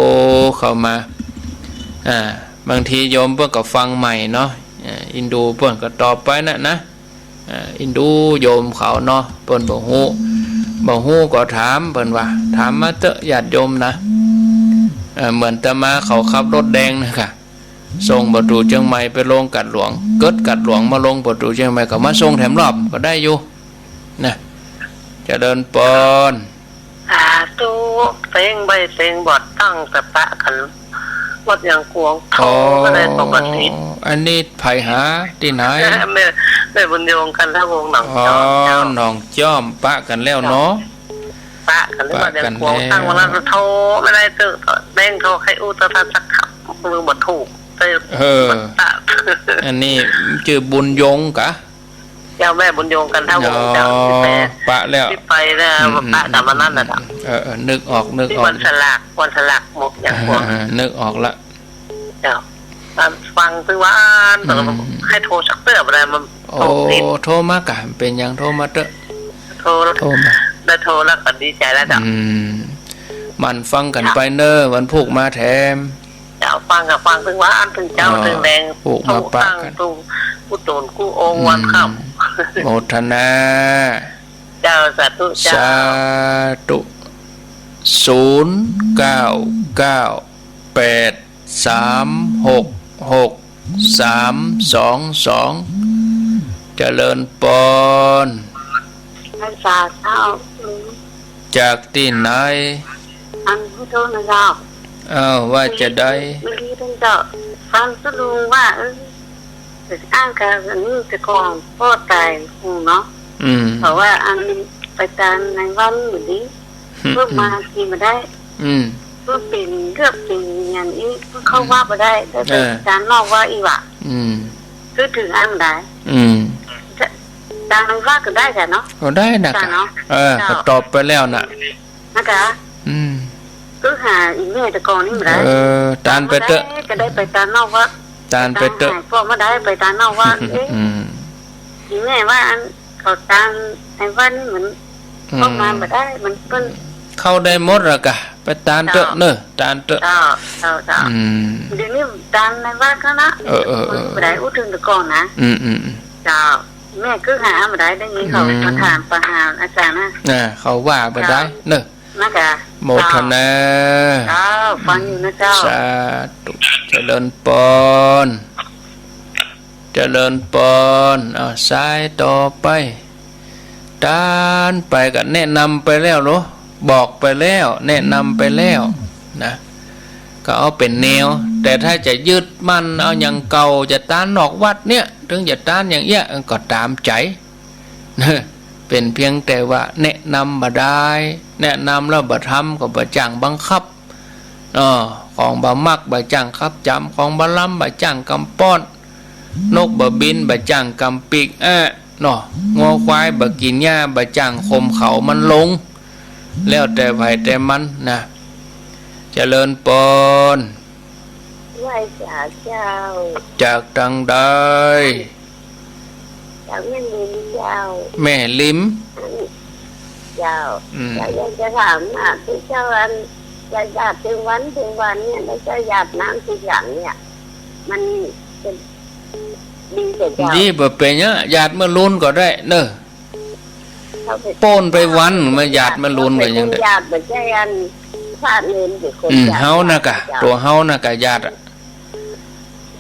เข้ามา อ่า บางทีโยมเปิ้นก็ฟังใหม่เนาะ อ่า อินดูเปิ้นก็ตอบไปน่ะนะ อ่า อินดูโยมเขาเนาะ เปิ้นบ่ฮู้ บ่ฮู้ก็ถามเปิ้นว่า ถามมาเต๊อะญาติโยมนะ เอ่อ เหมือนอาตมาเขาขับรถแดงนะก่ะ ส่งบ่าตู๋เจียงใหม่ไปลงกาดหลวง เกิดกาดหลวงมาลงบ่าตู๋เจียงใหม่ก็มาส่งแถมรอบก็ได้อยู่ นะ เจริญปอน สาธุ เต็งใบ้เต็งบอดตั้งแต่ปะกั๋น หมดอย่างกวง โอ้ โทรก็ได้ปกติ อันนี้ใผหาตี้ไหน แม่ แม่บุญยง กันทวงศ์ หนอง อ๋อ จอม เจ้า หนองจอม ปะกั๋นแล้วเนาะ ปะกั๋น ปะกั๋น หมดอย่างกวง แล้ว ตั้งวันละโทรไม่ได้เต๊อะ แม่งโทรใค่อู้โทรศัพท์สักคำ มือบ่ถูก เออ อันนี้จื้อบุญยงกะ เจ้า แม่บุญยง กันทวงศ์ เจ้า อ๋อ ตี้ไป ปะแล้ว ตี้ไปแล้ว อืม ปะกั๋นวันนั้นน่ะ อืม เออ เออ นึกออก นึกออก ตี้วันสลาก วันสลากหมดอย่างพวก อ่า นึกออกละ เจ้า อันฟังตึงว่า อืม ใค่โทรสักเตื้อบ่ได้ มัน โอ้ โทรติด โทรมากะ เป๋นหยัง โทรมาเต๊อะ โทร โทรมา ได้โทรแล้วก็ดีใจ๋แล้วเจ้า อืม หมั่นฟังกั๋นไปเน่อ วันพูกมาแถม เจ้า ฟังก็ฟังตึงว่าอันตึงเจ้า อ๋อ ตึงแดง ผูกมาปะกั๋น ตึงกู้ต๋นกู้องค์ อืม วันค่ำ โมทนา เจ้า สาธุเจ้า สาธุ ศูนย์เก้าเก้าแปดสามหกหกสามสองสอง เจริญปอน พรรษาเจ้า อืม จากตี้ไหน อันขอโทษนะเจ้า อ้าว ว่าจะใด เมื่อกี้เปิ้นเจ้า ฟังสุลุงว่า เออ ไปอ้างกาอันนี้แต่ก่อนป้อต๋ายคงเนาะ อืม เพราะว่าอันไปตานในวันอยู่นี้ อืม เปิ้นมากิ๋นบ่ได้ อืม เปิ้นเป๋นเลือดเป๋นอย่างอี้ เปิ้นเข้าวัดบ่ได้ ได้ไป เออ ตานนอกวัดอี้หว่า อืม คือเถิงอันใด อืม ตานในวัดก็ได้จ้ะเนาะ ก็ได้นะ จ้ะเนาะ เออ เจ้า ก็ตอบไปแล้วน่ะ นะจ๊ะ อืม คือหาอีแม่แต่ก่อนนี่บ่ได้ เออ ตานไปเต๊อะ ก็ได้ไปตานนอกวัด ตานไปเต๊อะ ตานหายพวกบ่ได้ไปตานนอกวัด เอ๊ะ อืม อีแม่ว่าอันเขาตานในวัดนี่มัน อืม เข้ามาบ่ได้ มันเปิ้น เข้าได้หมดละกะ ไปตานเต๊อะ เจ้า เน่อ ตานเต๊อะ เจ้า เจ้า เจ้า อืม เดี๋ยวนี้ตานในวัดก็นะ เออ เออ เออ มันบ่ได้อู้เถิงแต่ก่อนนะ อืม อืม อืม เจ้า แม่คือหาบ่ได้ ได้ยินเขา อืม มาถามประหารอาจารย์นะ อ่า เขาว่าบ่ได้ เจ้า เน่อ นะจ๊ะ โมทนา เจ้า ฟังอยู่นะเจ้า สาธุ เจริญปอน เจริญปอน เอาสายต่อไป ตานไปก็แนะนำไปแล้วเหรอ บอกไปแล้ว แนะนำไปแล้วนะ ก็เอาเป๋นแนว แต่ถ้าจะยึดมั่นเอาอย่างเก่า จะตานนอกวัดเนี่ย เถิงจะตานอย่างเอี้ย ก็ต๋ามใจ๋ เป๋นเพียงแต่ว่าแนะนำบ่ได้ แนะนำแล้วบ่ทำก็บ่จ้างบังคับ อ้อ ของบ่มักบ่จ้างขับจ๋ำ ของบ่ลำบ่จ้างกำป๊อน นกบ่บินบ่จ้างกำปีก อะ เนาะ งัวควายบ่กิ๋นหญ้าบ่จ้างข่มเขามันลง แล้วแต่ใผแต่มันนะ เจริญปอน ไหว้สาเจ้า จากตางใด จากแม่ริมเจ้า แม่ริม อัน เจ้า อืม เจ้า อยากจะถามว่า ตี้เจ้าอัน จะหยาดตึงวันตึงวันเนี่ย แล้วเจ้าหยาดน้ำตี้หลังเนี่ย มันจะดีกว่าเจ้า ดี บ่เป๋นหยัง หยาดเมื่อลูนก็ได้เน่อ เขาไป โป้นไปวัน มาหยาดเมื่อลูนก็ยังได้ หยาดบ่ใจ้อัน พระเณรเป๋นคน อืม หยาด เฮาน่ะก่ะ เจ้า ตั๋วเฮาน่ะก่ะหยาดอะ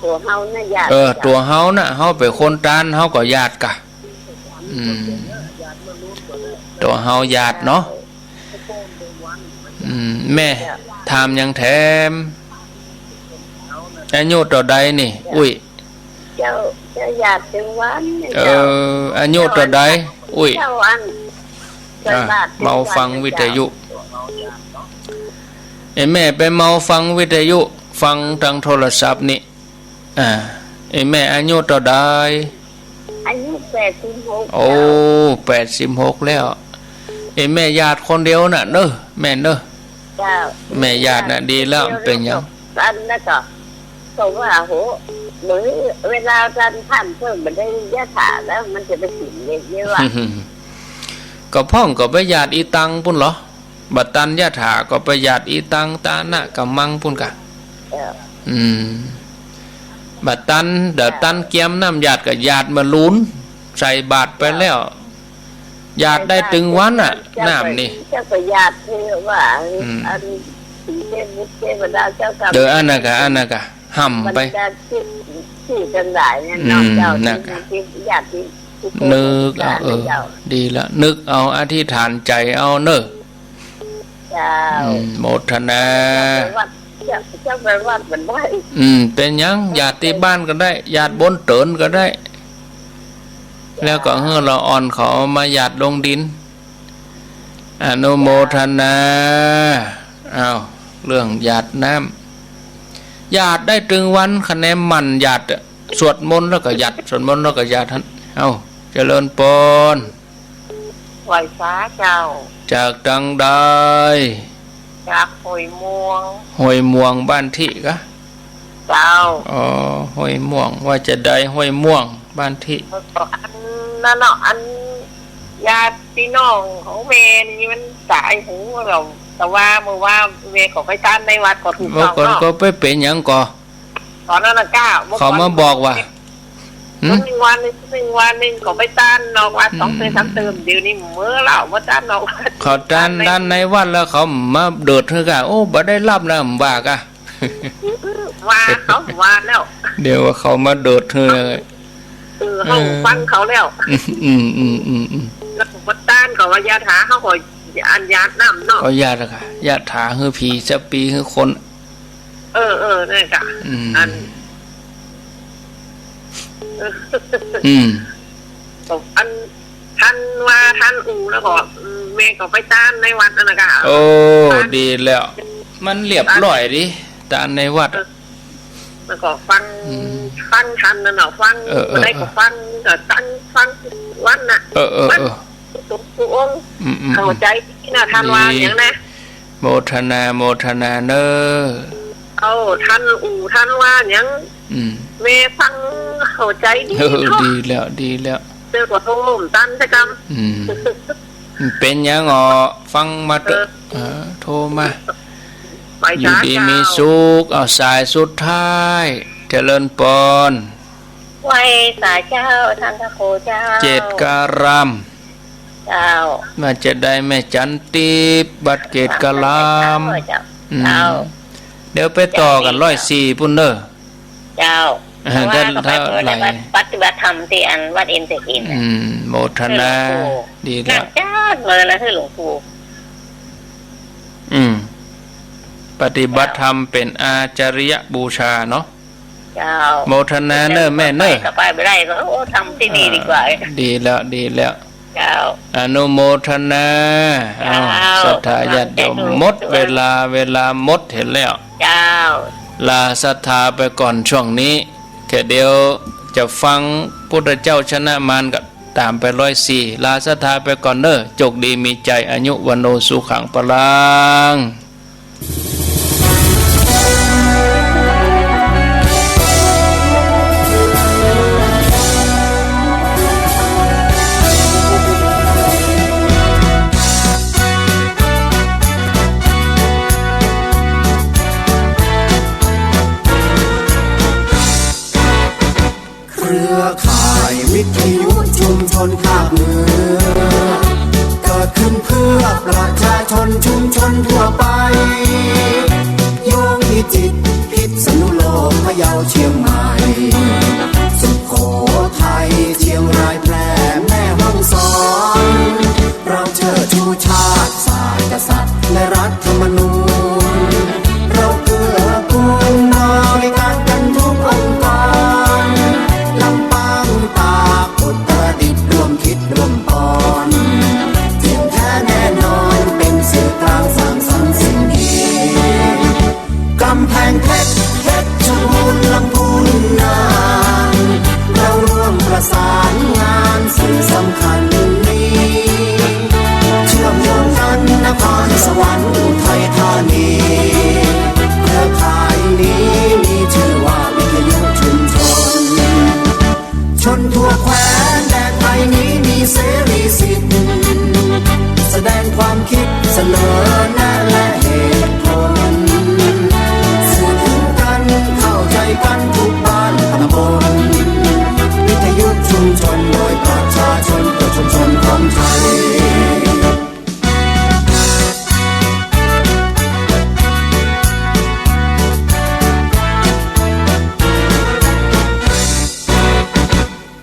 ตั๋วเฮาน่ะหยาด เออ เจ้า ตั๋วเฮาน่ะ เฮาเป๋นคนตาน เฮาก็หยาดก่ะ อืม ตั๋วเฮาหยาดเนาะ อืม แม่ ถามหยังแถม อายุเต้าใดนี่ อุ้ย เจ้า เจ้าหยาดตึงวันนี่ เออ เจ้า อายุเต้าใด อุ้ย เจ้าอัน อ่ะ ใส่บาตรตึงวัน เมาฟังวิทยุ เจ้า ไอ้แม่ไปเมาฟังวิทยุ ฟังตางโทรศัพท์นี่ อ่า ไอ้แม่อายุเต้าใด อายุแปดสิบหก โอ้ เจ้า แปดสิบหกแล้ว ไอ้แม่หยาดคนเดียวน่ะเน่อ แม่เน่อ เจ้า แม่หยาดน่ะดีแล้ว เป๋นหยัง อันนั้นก็ ก็ว่า โห เหมือนเวลาตันท่านเพิ่นบ่ได้ยะถาแล้ว มันจะไปกิ๋นเยอะๆ ว่ะ ก็พ่องก็ไปหยาดอีตังปุ้นเหรอ บ่ตันยะถาก็ไปหยาดอีตังตานะกะมังปุ้นก่ะ เออ อืม บ่ตัน เดี๋ยวตันเกียมน้ำหยาดก็หยาดเมื่อลูน ใส่บาตรไปแล้ว หยาดได้ตึงวันน่ะ น้ำนี่ เจ้าก็หยาดเถอะว่า อืม อันผีเทพบุตรเทวดาเจ้ากรรม เดี๋ยวอันนั้นก่ะ อันนั้นก่ะ ห่ำไป บรรดาที่ ที่ทั้งหลายเนี่ย อืม เนาะ เจ้า นั่นก่ะ ที่หยาดที่ นึกเอา เออ เจ้า ดีละ นึกเอา อธิษฐานใจ๋เอาเน่อ เจ้า อืม โมทนา เจ้าไปวัด เจ้า เจ้าไปวัดมันได้ อืม เป๋นหยัง หยาดตี้บ้านก็ได้ หยาดบนเตินก็ได้ แล้วก็หื้อละอ่อนเขามาหยาดลงดิน อนุโมทนา อ้าว เรื่องหยาดน้ำ หยาดได้ตึงวัน คะแนนหมั่นหยาดอะ สวดมนต์แล้วก็หยาด สวดมนต์แล้วก็หยาดหั้น เอ้า เจริญปอน ไหว้สาเจ้า จากตางใด จากห้วยม่วง ห้วยม่วงบ้านตี้กะ เจ้า อ๋อ ห้วยม่วง ว่าจะใดห้วยม่วงบ้านตี้ แล้วก็อันนั้นเนาะ อันญาติพี่น้องของแม่นี่มันต๋ายโหงแล้ว แต่ว่าเมื่อวานแม่ก็ไปตานในวัดก็ถูกต้องเนาะ เมื่อก่อนก็ไปเป๋นหยังก่อ ต๋อนนั้นน่ะก้า เมื่อก่อนเขามาบอกว่า หืม วันหนึ่งวันหนึ่ง วันหนึ่งเขาไปตานนอกวัด อืม สองเติมสามเติม เดี๋ยวนี้เมื่อแล้วมาตานนอกวัด เขาตาน ตานใน ตานในวัดแล้วเขามาเดิดหื้อกะ โอ้ บ่ได้รับแล้ว บ่ว่ากะ ว่าเขาว่าแล้ว เดี๋ยวว่าเขามาเดิดหื้อ เออ เขา เออ ฟังเขาแล้ว อืม อืม อืม อืม แล้วผมก็ตานเขาว่ายาถา เขาก็อันหยาดน้ำเนาะ ก็หยาดละก่ะ ยาถาหื้อผี สัพพีหื้อคน เออ เออ นั่นก่ะ อืม อัน อืม อัน ตันว่าตันอู่แล้วก็ อืม แม่ก็ไปตานในวัดนั่นน่ะก่ะ โอ้ ตาน ดีแล้ว มันเรียบร้อยดิ ตานในวัด เออ แล้วก็ฟัง อืม ฟังตันนั่นน่ะ ฟัง เออ เออ อะไรก็ฟัง ก็ตันฟังวันน่ะ เออ เออ วัน เออ ทุกองค์ อืม อืม เข้าใจ๋นี่นะ ตันว่า ดี หยังนะ โมทนา โมทนาเน่อ เอ้า ตันอู่ ตันว่าหยัง อืม แม่ฟังเข้าใจ๋ดี เออ เนาะ ดีแล้ว ดีแล้ว เจ้าก็โทรตันซะกำ อืม เป๋นหยังอ๋อ ฟังมาเต๊อะ เออ เออ โทรมา ไป อยู่ดี สาเจ้า มีสุข เอาสายสุดท้าย เจริญปอน ไหว้สาเจ้า ตันพระครูเจ้า เกตการาม เจ้า ว่าจะใดแม่จันทิพย์ วัดเกตการาม เจ้า อืม เจ้า เดี๋ยวไปต่อกั๋น เจ้า ร้อยสี่ ปุ้นเน่อ เจ้า เออ เพราะว่า ถ้า ก็ไป ถ้า เปิด ไหล วัดปฏิบัติธรรมตี้อันวัดอินทร์เศรษฐีน่ะ อืม โมทนา หื้อหลวงปู่ ดีแล้ว นั่งจัดเมินนะ หื้อหลวงปู่ อืม ปฏิบัติธรรมเป๋นอาจาริยบูชาเนาะ เจ้า โมทนาเน่อแม่เน่อ ก็ไปบ่ได้ก็ โอ้ ทำตี้นี่ดีกว่า อ่า ดีแล้ว ดีแล้ว เจ้า อนุโมทนา เจ้า เอ้า ศรัทธาญาติโยม สาธุ หมดเวลา เวลาหมดเหียแล้ว เจ้า ลาศรัทธาไปก่อนช่วงนี้ แค่เดี๋ยวจะฟังพุทธเจ้าชนะมารก็ตามไปร้อยสี่ ลาศรัทธาไปก่อนเน่อ โจคดีมีชัย อายุ วัณโณ สุขัง พลัง เครือข่ายวิทยุชุมชนภาคเหนือ เกิดขึ้นเพื่อประชาชนชุมชนทั่วไป โยงพิจิตร พิษณุโลก พะเยา เชียงใหม่ สุโขทัย เชียงราย แพร่ แม่ฮ่องสอน เราเชิดชูชาติ ศาสตร์ กษัตริย์ และรัฐธรรมนูญ เราเกื้อกูลบริการกันทุกองค์กร ลำปาง ตาก อุตรดิตถ์ ร่วมคิดร่วมปอน เที่ยงแท้แน่นอน เป็นสื่อกลางสร้างสรรค์สิ่งดี กำแพงเพชร เพชรบูรณ์ ลำพูน น่าน เราร่วมประสานงานสื่อสำคัญนี้ เชื่อมโยงกันนครสวรรค์ อุทัยธานี เครือข่ายนี้มีชื่อว่าวิทยุชุมชน ชนทั่วแคว้นแดนไทยนี้มีเสรีสิทธิ์ แสดงความคิดเสนอแนะและเหตุผล สื่อถึงกันเข้าใจกันทุกบ้านตำบล วิทยุชุมชนโดยประชาชนเพื่อชุมชนของไทย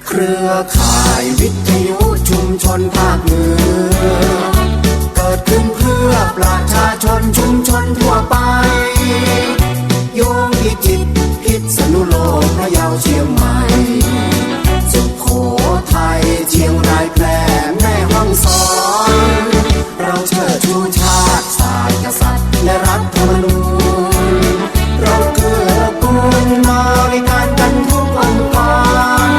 เครือข่ายวิทยุชุมชนภาคเหนือ เกิดขึ้นเพื่อประชาชนชุมชนทั่วไป โยงพิจิตร พิษณุโลก พะเยา เชียงใหม่ สุโขทัย เชียงราย แพร่ แม่ฮ่องสอน เราเชิดชูชาติ ศาสตร์ กษัตริย์ และรัฐธรรมนูญ เราเกื้อกูลบริการกันทุกองค์กร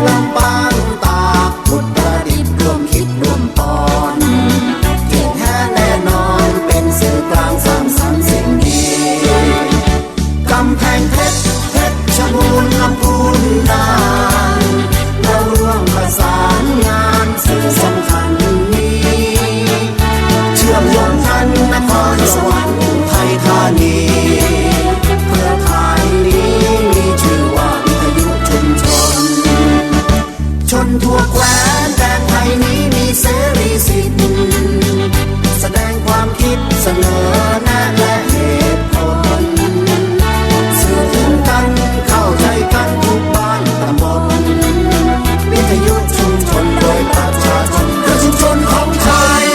ลำปาง ตาก อุตรดิตถ์ ร่วมคิดร่วมปอน เที่ยงแท้แน่นอน เป็นสื่อกลางสร้างสรรค์สิ่งดี กำแพงเพชร เพชรบูรณ์ ลำพูน น่าน เราร่วมประสานงานสื่อสำคัญนี้ เชื่อมโยงกันนครสวรรค์ อุทัยธานี เครือข่ายนี้มีชื่อว่าวิทยุชุมชน ชนทั่วแคว้นแดนไทยนี้มีเสรีสิทธิ์ แสดงความคิดเสนอแนะและเหตุผล สื่อถึงกันเข้าใจกันทุกบ้านตำบล วิทยุชุมชนโดยประชาชนเพื่อชุมชนของไทย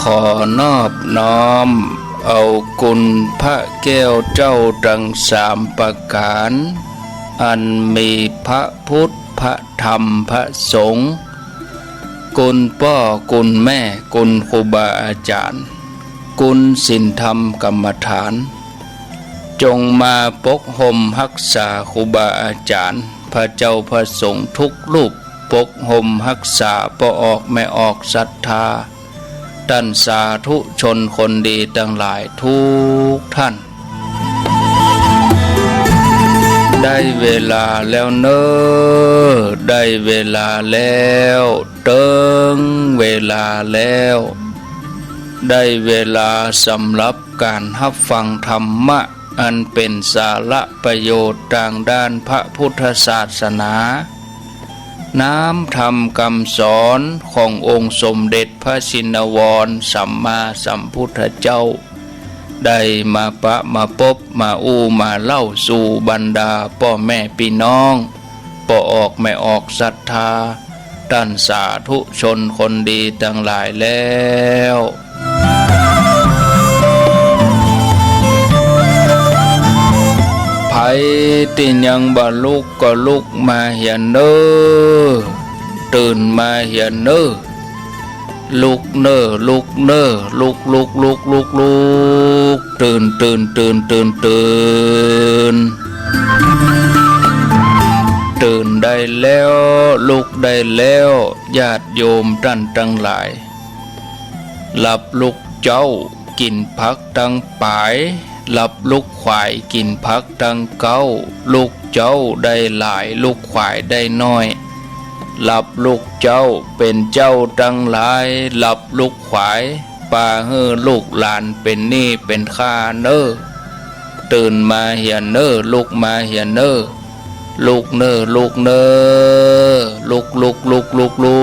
ขอนอบน้อมเอาคุณพระแก้วเจ้าตังสามประก๋าน อันมีพระพุทธ พระธรรม พระสงฆ์ คุณป้อ คุณแม่ คุณครูบาอาจ๋ารย์ คุณศีลธรรมกรรมฐาน จงมาปกห่มฮักษาครูบาอาจ๋ารย์ พระเจ้าพระสงฆ์ทุกรูป ปกห่มฮักษาป้อออกแม่ออกศรัทธา ต้านสาธุชนคนดีตังหลายทุกท่าน ได้เวลาแล้วเน่อ ได้เวลาแล้ว เติงเวลาแล้ว ได้เวลาสำหรับก๋านฮับฟังธรรมะ อันเป๋นสาระประโยชน์ตางด้านพระพุทธศาสนา น้ำธรรมกำสอนขององค์สมเด็จพระชินวรสัมมาสัมพุทธเจ้า ได้มาปะมาปบมาอู้มาเล่าสู่บรรดาป้อแม่ปี้น้อง ป้อออกแม่ออกศรัทธา ต้านสาธุชนคนดีตังหลายแล้ว ใผตี้ยังบ่ลุกก็ลุกมาเหียเน่อ ตื่นมาเหียเน่อ ลุกเน่อ ลุกเน่อ ลุก ลุก ลุก ลุก ลุก ตื่น ตื่น ตื่น ตื่น ตื่น ตื่น ได้แล้ว ลุกได้แล้ว ญาติโยมต้านตังหลาย หลับลูกเจ๊า กิ๋นผักตังป๋าย หลับลูกขวาย กิ๋นผักตังเก๊า ลูกเจ๊าได้หลาย ลูกขวายได้น้อย หลับลูกเจ๊า เป๋นเจ๊าตังหลาย หลับลูกขวาย ปาหื้อลูกหลานเป๋นหนี้เป๋นค่าเน่อ ตื่นมาเหียเน่อ ลุกมาเหียเน่อ ลุกเน่อ ลุกเน่อ ลุก ลุก ลุก ลุก ลุ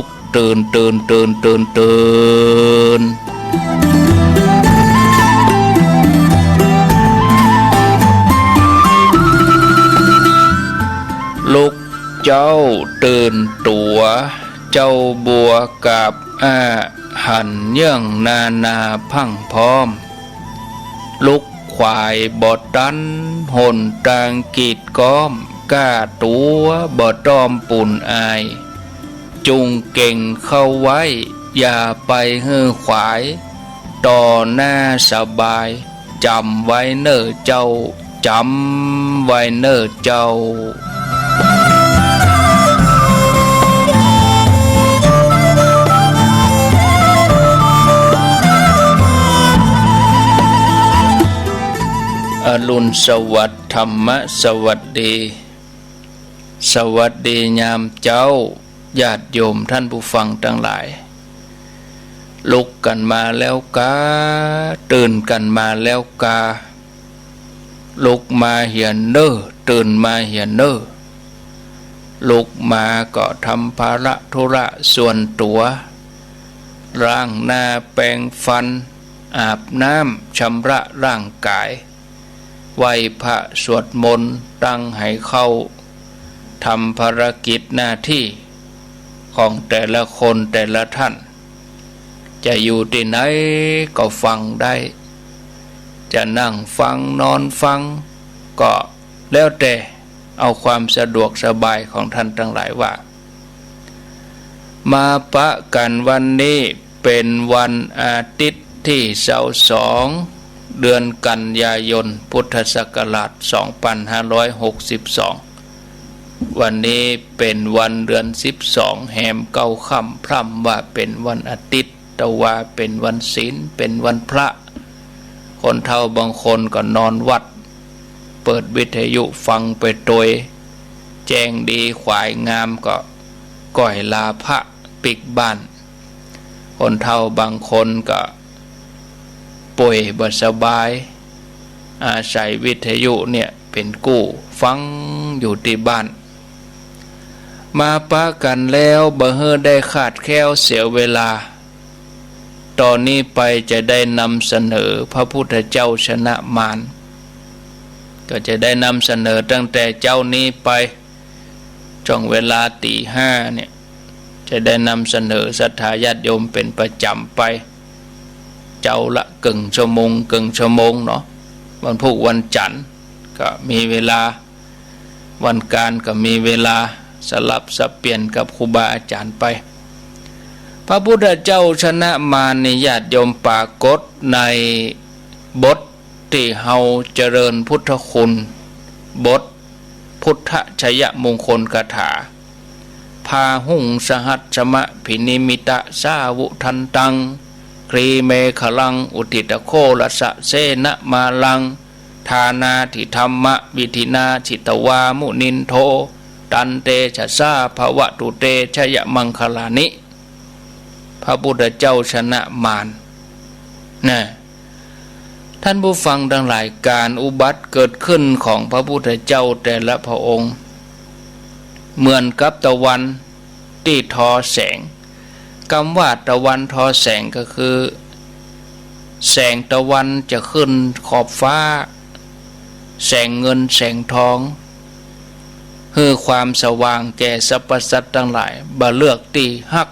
ก ตื่น ตื่น ตื่น ตื่น ตื่น ลูกเจ๊าตื่นตั๋ว เจ๊าบัวกาบอ้า หันเยื่องนานาพรั่งพร้อม ลูกขวายบ่ตัน หนตางกีดก๊อม ก้าตั๋วบ่ต้อมปูนอาย จุ่งเก่งเข้าไว้ อย่าไปหื้อขวาย ต่อหน้าสบาย จ๋ำไว้เน่อเจ้า จ๋ำไว้เน่อเจ้า อรุณสวัสดิ์ ธรรมะสวัสดี สวัสดียามเจ๊า ญาติโยมต้านผู้ฟังตังหลาย ลุกกั๋นมาแล้วกา ตื่นกั๋นมาแล้วกา ลุกมาเหียเน่อ ตื่นมาเหียเน่อ ลุกมาก็ทำภาระธุระส่วนตั๋ว ล้างหน้าแปรงฟัน อาบน้ำชำระร่างก๋าย ไหว้พระสวดมนต์ ตั้งไหเข้า ทำภารกิจหน้าตี้ของแต่ละคนแต่ละต้าน จะอยู่ตี้ไหนก็ฟังได้ จะนั่งฟัง นอนฟัง ก็แล้วแต่ เอาความสะดวกสบายของต้านตังหลายว่า มาปะกั๋นวันนี้เป๋นวันอาทิตย์ตี้ซาวสอง เดือนกันยายน พุทธศักราชสองปันห้าร้อยหกสิบสอง วันนี้เป๋นวันเดือนสิบสอง แฮมเก้าค่ำ พร่ำว่าเป๋นวันอาทิตย์ แต่ว่าเป๋นวันศีล เป๋นวันพระ คนเฒ่าบางคนก็นอนวัด เปิดวิทยุฟังไปตวย แจ้งดีขวายงามก็ก่อยลาพระปิ๊กบ้าน คนเฒ่าบางคนก็ป่วยบ่สบาย อาศัยวิทยุเนี่ยเป๋นกู้ฟังอยู่ตี้บ้าน มาปะกั๋นแล้วบ่หื้อได้ขาดแคลนเสียเวลา ต๋อนนี้ไปจะได้นำเสนอพระพุทธเจ้าชนะมาร ก็จะได้นำเสนอตั้งแต่เจ๊านี้ไป จ่วงเวลาตี๋ห้าเนี่ย จะได้นำเสนอศรัทธาญาติโยมเป๋นประจ๋ำไป เจ๊าละเกิ่งชั่วโมง เกิ่งชั่วโมงเนาะ วันพูกวันจั๋นทร์ก็มีเวลา วันกาญก็มีเวลา สลับสับเปลี่ยนกับครูบาอาจ๋ารย์ไป พระพุทธเจ้าชนะมารนี่ญาติโยม ปรากฏในบทตี้เฮาเจริญพุทธคุณ บทพุทธชัยมงคลคาถา พาหุงสหัสสมะภินิมิตะสาวุทันตัง กรีเมขลังอุตถิตโคลสเสนมาลัง ทานาธิธรรมวิธินาจิตวามุนินโท ตันเตชะสาภวตุเตชยมังคลานิ พระพุทธเจ้าชนะมาร นะ ท่านผู้ฟังตังหลาย ก๋านอุบัติเกิดขึ้นของพระพุทธเจ้าแต่ละพระองค์ เหมือนกับตะวันตี้ทอแสง กำว่าตะวันทอแสงก็คือ แสงตะวันจะขึ้นขอบฟ้า แสงเงินแสงทอง หื้อความสว่างแก่สรรพสัตว์ตังหลาย บ่เลือกตี้ฮัก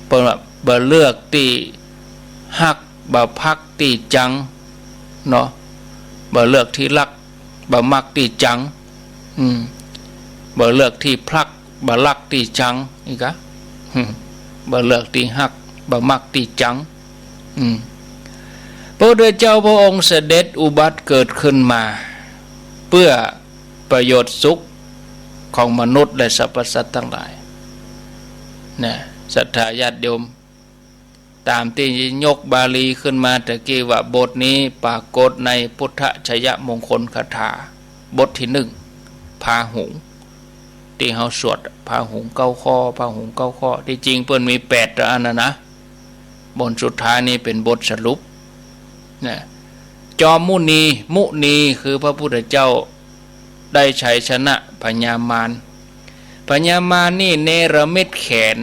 เปิ้นว่าบ่เลือกตี้ฮัก บ่พักตี้จัง เนาะ บ่เลือกตี้ฮัก บ่มักตี้จัง อืม บ่เลือกตี้พลัก บ่ลักตี้จัง อีกอะ อืม บ่เลือกตี้ฮัก บ่มักตี้จัง อืม พระพุทธเจ้าพระองค์เสด็จอุบัติเกิดขึ้นมา เพื่อประโยชน์สุข ของมนุษย์และสรรพสัตว์ตังหลาย นะ ศรัทธาญาติโยม ต๋ามตี้ยกบาลีขึ้นมาตะกี้ว่าบทนี้ปรากฏในพุทธชยมงคลคาถา บทตี้นึ่ง พาหุง ตี้เฮาสวดพาหุงเก้าข้อ พาหุงเก้าข้อ ตี้จริงเปิ้นมีแปดเต้าอั้นนะนะ บทสุดท้ายนี้เป๋นบทสรุป นะ จอมมุนี มุนีคือพระพุทธเจ้า ได้ชัยชนะพญามาร พญามารนี่เนรมิตแขน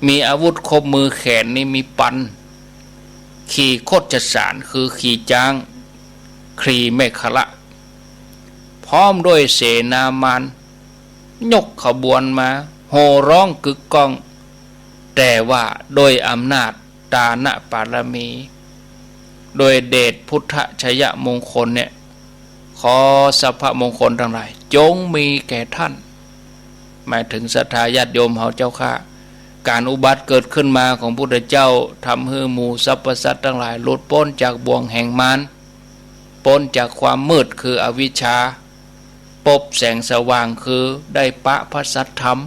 มีอาวุธครบมือ แขนนี่มีปัน ขี่คชสาร คือขี่จ๊าง ขี่เมขละ พร้อมด้วยเสนามาร ยกขบวนมา โห่ร้องกึกก้อง แต่ว่าโดยอำนาจตานปารมี โดยเดชพุทธชยมงคลเนี่ย ขอสรรพมงคลตังหลายจงมีแก่ท่าน หมายถึงศรัทธาญาติโยมเฮาเจ้าข้า ก๋านอุบัติเกิดขึ้นมาของพุทธเจ้า ทำหื้อหมู่สรรพสัตว์ตังหลายหลุดป๊นจากบ่วงแห่งมาร ป๊นจากความมืดคืออวิชชา ปบแสงสว่างคือได้ปะพระสัทธรรม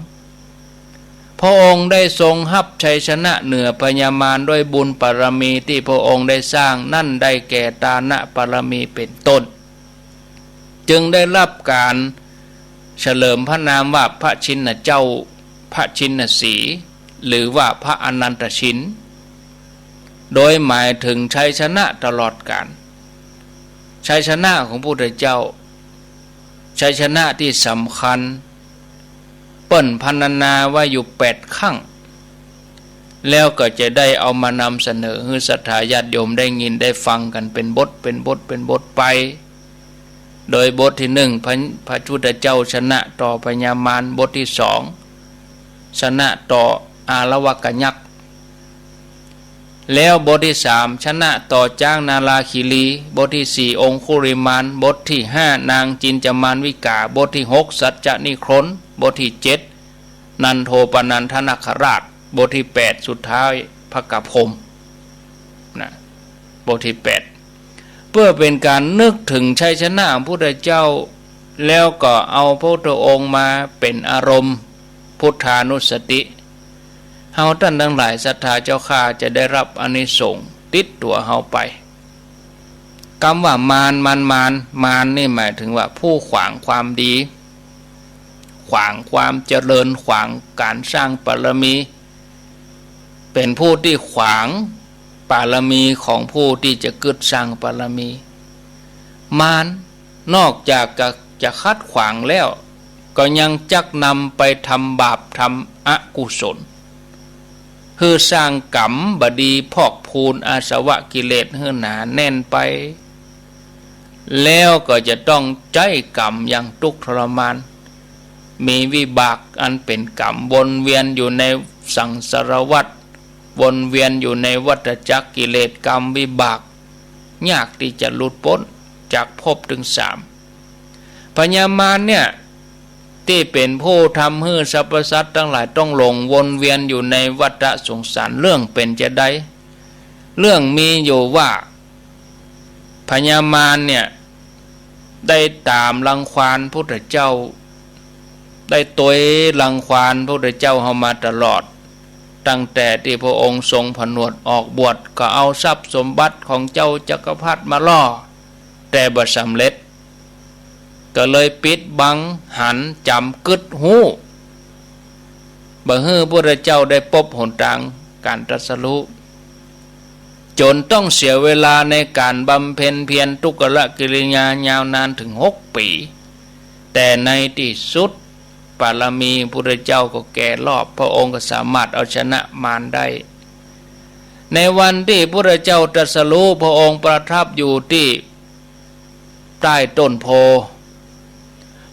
พระองค์ได้ทรงฮับชัยชนะเหนือพญามารด้วยบุญปารมีตี้พระองค์ได้สร้าง นั้นได้แก่ตานปารมีเป๋นต้น จึงได้ฮับก๋านเฉลิมพระนามว่าพระชินเจ้า พระชินสีห์ หรือว่าพระอนันตชิน โดยหมายถึงชัยชนะตลอดกาล ชัยชนะของพุทธเจ้า ชัยชนะตี้สำคัญ เปิ้นพรรณนาไว้อยู่แปดครั้ง แล้วก็จะได้เอามานำเสนอหื้อศรัทธาญาติโยมได้ยินได้ฟังกั๋นเป๋นบท เป๋นบท เป๋นบทไป โดยบทตี้นึ่ง พระ พระพุทธเจ้าชนะต่อพญามาร บทตี้สอง ชนะต่ออาละวะกะยักษ์ แล้วบทตี้สาม ชนะต่อจ๊างนาราคิรี บทตี้สี่ องคุริมาน บทตี้ห้า นางจินจามาลวิกา บทตี้หก สัชชะนิครน บทตี้เจ็ด นันโทปนันทนาคราช บทตี้แปด สุดท้ายพระกะพรม นะ บทตี้แปด เปื้อเป๋นก๋านนึกเถิงชัยชนะของพุทธเจ้า แล้วก็เอาพระพุทธองค์มาเป๋นอารมณ์พุทธานุสติ เฮาต้านตังหลายศรัทธาเจ้าข้าจะได้ฮับอานิสงส์ติดตั๋วเฮาไป กำว่ามาร มาร มาร มารนี่หมายถึงว่าผู้ขวางความดี ขวางความเจริญ ขวางก๋านสร้างปารมี เป๋นผู้ตี้ขวางปารมีของผู้ตี้จะกึ๊ดสร้างปารมี มารนอกจากจะ จะขัดขวางแล้ว ก็ยังจักนำไปทำบาปทำอกุศล หื้อสร้างกรรมบ่ดีพอกพูนอาสวะกิเลสหื้อหนาแน่นไป แล้วก็จะต้องใจ๊กรรมอย่างตุ๊กข์ทรมาน มีวิบากอันเป๋นกรรม วนเวียนอยู่ในสังสารวัฏ วนเวียนอยู่ในวัฏจักรกิเลสกรรมวิบาก ยากตี้จะหลุดป๊นจากภพตึงสาม พญามารเนี่ย ตี้เป๋นผู้ทำหื้อสรรพสัตว์ตังหลายต้องหลงวนเวียนอยู่ในวัฏสงสาร เรื่องเป๋นจาใด เรื่องมีอยู่ว่า พญามารเนี่ย ได้ต๋ามรังควานพุทธเจ้า ได้ตวยรังควานพุทธเจ้าเฮามาตลอด ตั้งแต่ตี้พระองค์ทรงผนวดออกบวช ก็เอาทรัพย์สมบัติของเจ้าจักรพรรดิมาล่อ แต่บ่สำเร็จ ก็เลยปิดบังหันจ๋ำกึ๊ดฮู้ บ่หื้อพุทธเจ้าได้ปบหนตางก๋านตรัสรู้ จ๋นต้องเสียเวลาในก๋านบำเพ็ญเพียรทุกขกิริยายาวนานเถิงหกปี๋ แต่ในตี้สุด ปารมีพุทธเจ้าก็แก่รอบ พระองค์ก็สามารถเอาชนะมารได้ ในวันตี้พุทธเจ้าตรัสรู้ พระองค์ประทับอยู่ตี้ใต้ต้นโพธิ์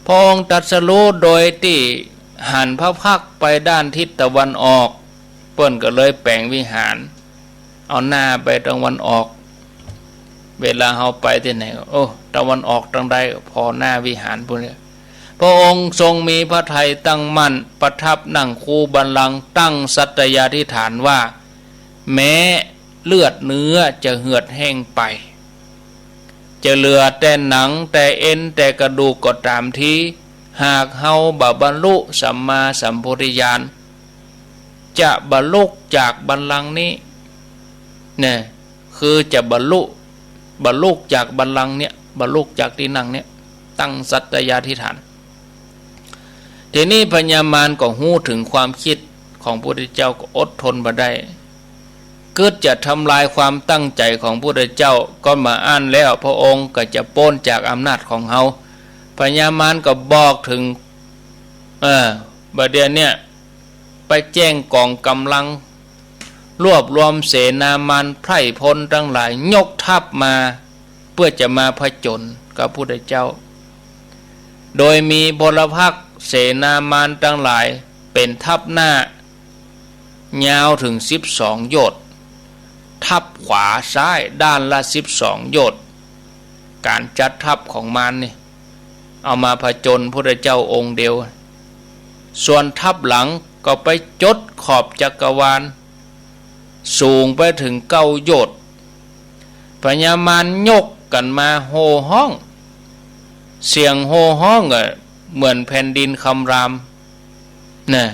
พระองค์ตรัสรู้โดยตี้หันพระพักตร์ไปด้านทิศตะวันออก เปิ้นก็เลยแป๋งวิหาร เอาหน้าไปตะวันออก เวลาเฮาไปตี้ไหน โอ้ ตะวันออกตางใด ผ่อหน้าวิหารปู้นเลย พระองค์ทรงมีพระทัยตั้งมั่น ประทับนั่งคูบัลลังก์ ตั้งสัตยาธิษฐานว่า แม้เลือดเนื้อจะเหือดแห้งไป จะเหลือแต่หนังแต่เอ็นแต่กระดูกก็ต๋ามที หากเฮาบ่บรรลุสัมมาสัมโพธิญาณ จะบ่ลุกจากบัลลังก์นี้ เนี่ย คือจะบ่ลุ บ่ลุกจากบัลลังก์เนี่ย บ่ลุกจากตี้นั่งเนี่ย ตั้งสัตยาธิษฐาน ทีนี้พญามารก็ฮู้เถิงความกึ๊ดของพระพุทธเจ้า ก็อดทนบ่ได้ กึ๊ดจะทำลายความตั้งใจ๋ของพระพุทธเจ้า ก็บ่อั้นแล้ว พระองค์ก็จะป๊นจากอำนาจของเฮา พญามารก็บอกเถิง เออ บ่าเดี่ยวเนี่ย ไปแจ้งก๋องก๋ำลัง รวบรวมเสนามารไพร่พลตังหลาย ยกทัพมา เปื้อจะมาผจญกับพระพุทธเจ้า โดยมีพลพรรคเสนามารตังหลายเป๋นทัพหน้า ยาวเถิงสิบสองโยชน์ ทัพขวาซ้ายด้านละสิบสองโยชน์ ก๋านจัดทัพของมารนี่ เอามาผจญพระพุทธเจ้าองค์เดียว ส่วนทัพหลังก็ไปจดขอบจักรวาล สูงไปเถิงเก้าโยชน์ พญามารยกกั๋นมาโห่ฮ้อง เสียงโห่ฮ้องอะเหมือนแผ่นดินคำราม นะ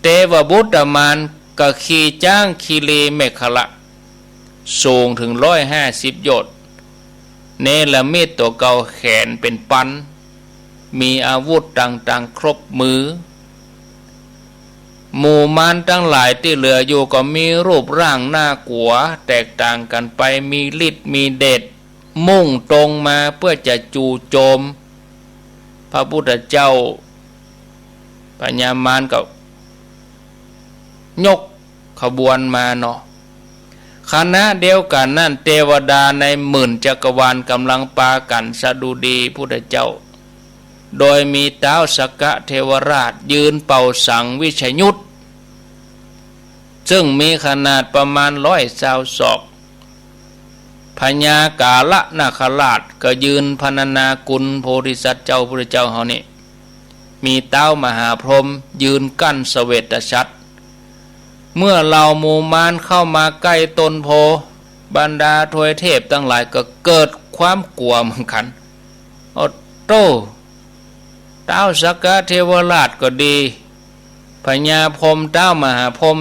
เตวบุตรมารก็ขี่จ๊างคิรีเมขละ สูงเถิงร้อยห้าสิบโยชน์ เนรมิตตั๋วเก่าแขนเป๋นปัน มีอาวุธต่างๆ ครบมือ หมู่มารตังหลายตี้เหลืออยู่ก็มีรูปร่างน่ากลัวแตกต่างกั๋นไป มีฤทธิ์มีเดช มุ่งตรงมาเปื้อจะจู่โจมพระพุทธเจ้า พญามารก็ยกขบวนมาเนาะ ขณะเดียวกั๋นนั้น เตวดาในหมื่นจักรวาลก๋ำลังปากั๋นสดุดีพุทธเจ้า โดยมีต๊าวสักกะเทวราชยืนเป่าสังวิชยุต ซึ่งมีขนาดประมาณร้อยซาวศอก พญากาละนาคราชก็ยืนพรรณนากุณโพธิสัตว์เจ้าพุทธเจ้าเฮานี่ มีต๊าวมหาพรหมยืนกั้นเสวตฉัตร เมื่อเหล่าหมู่มารเข้ามาใก้ต้นโพธิ์ บรรดาทวยเทพตังหลายก็เกิดความกั๋วเหมือนกั๋น โอ้โต ต๊าวสักกะเทวราชก็ดี พญาพรหมต๊าวมหาพรหม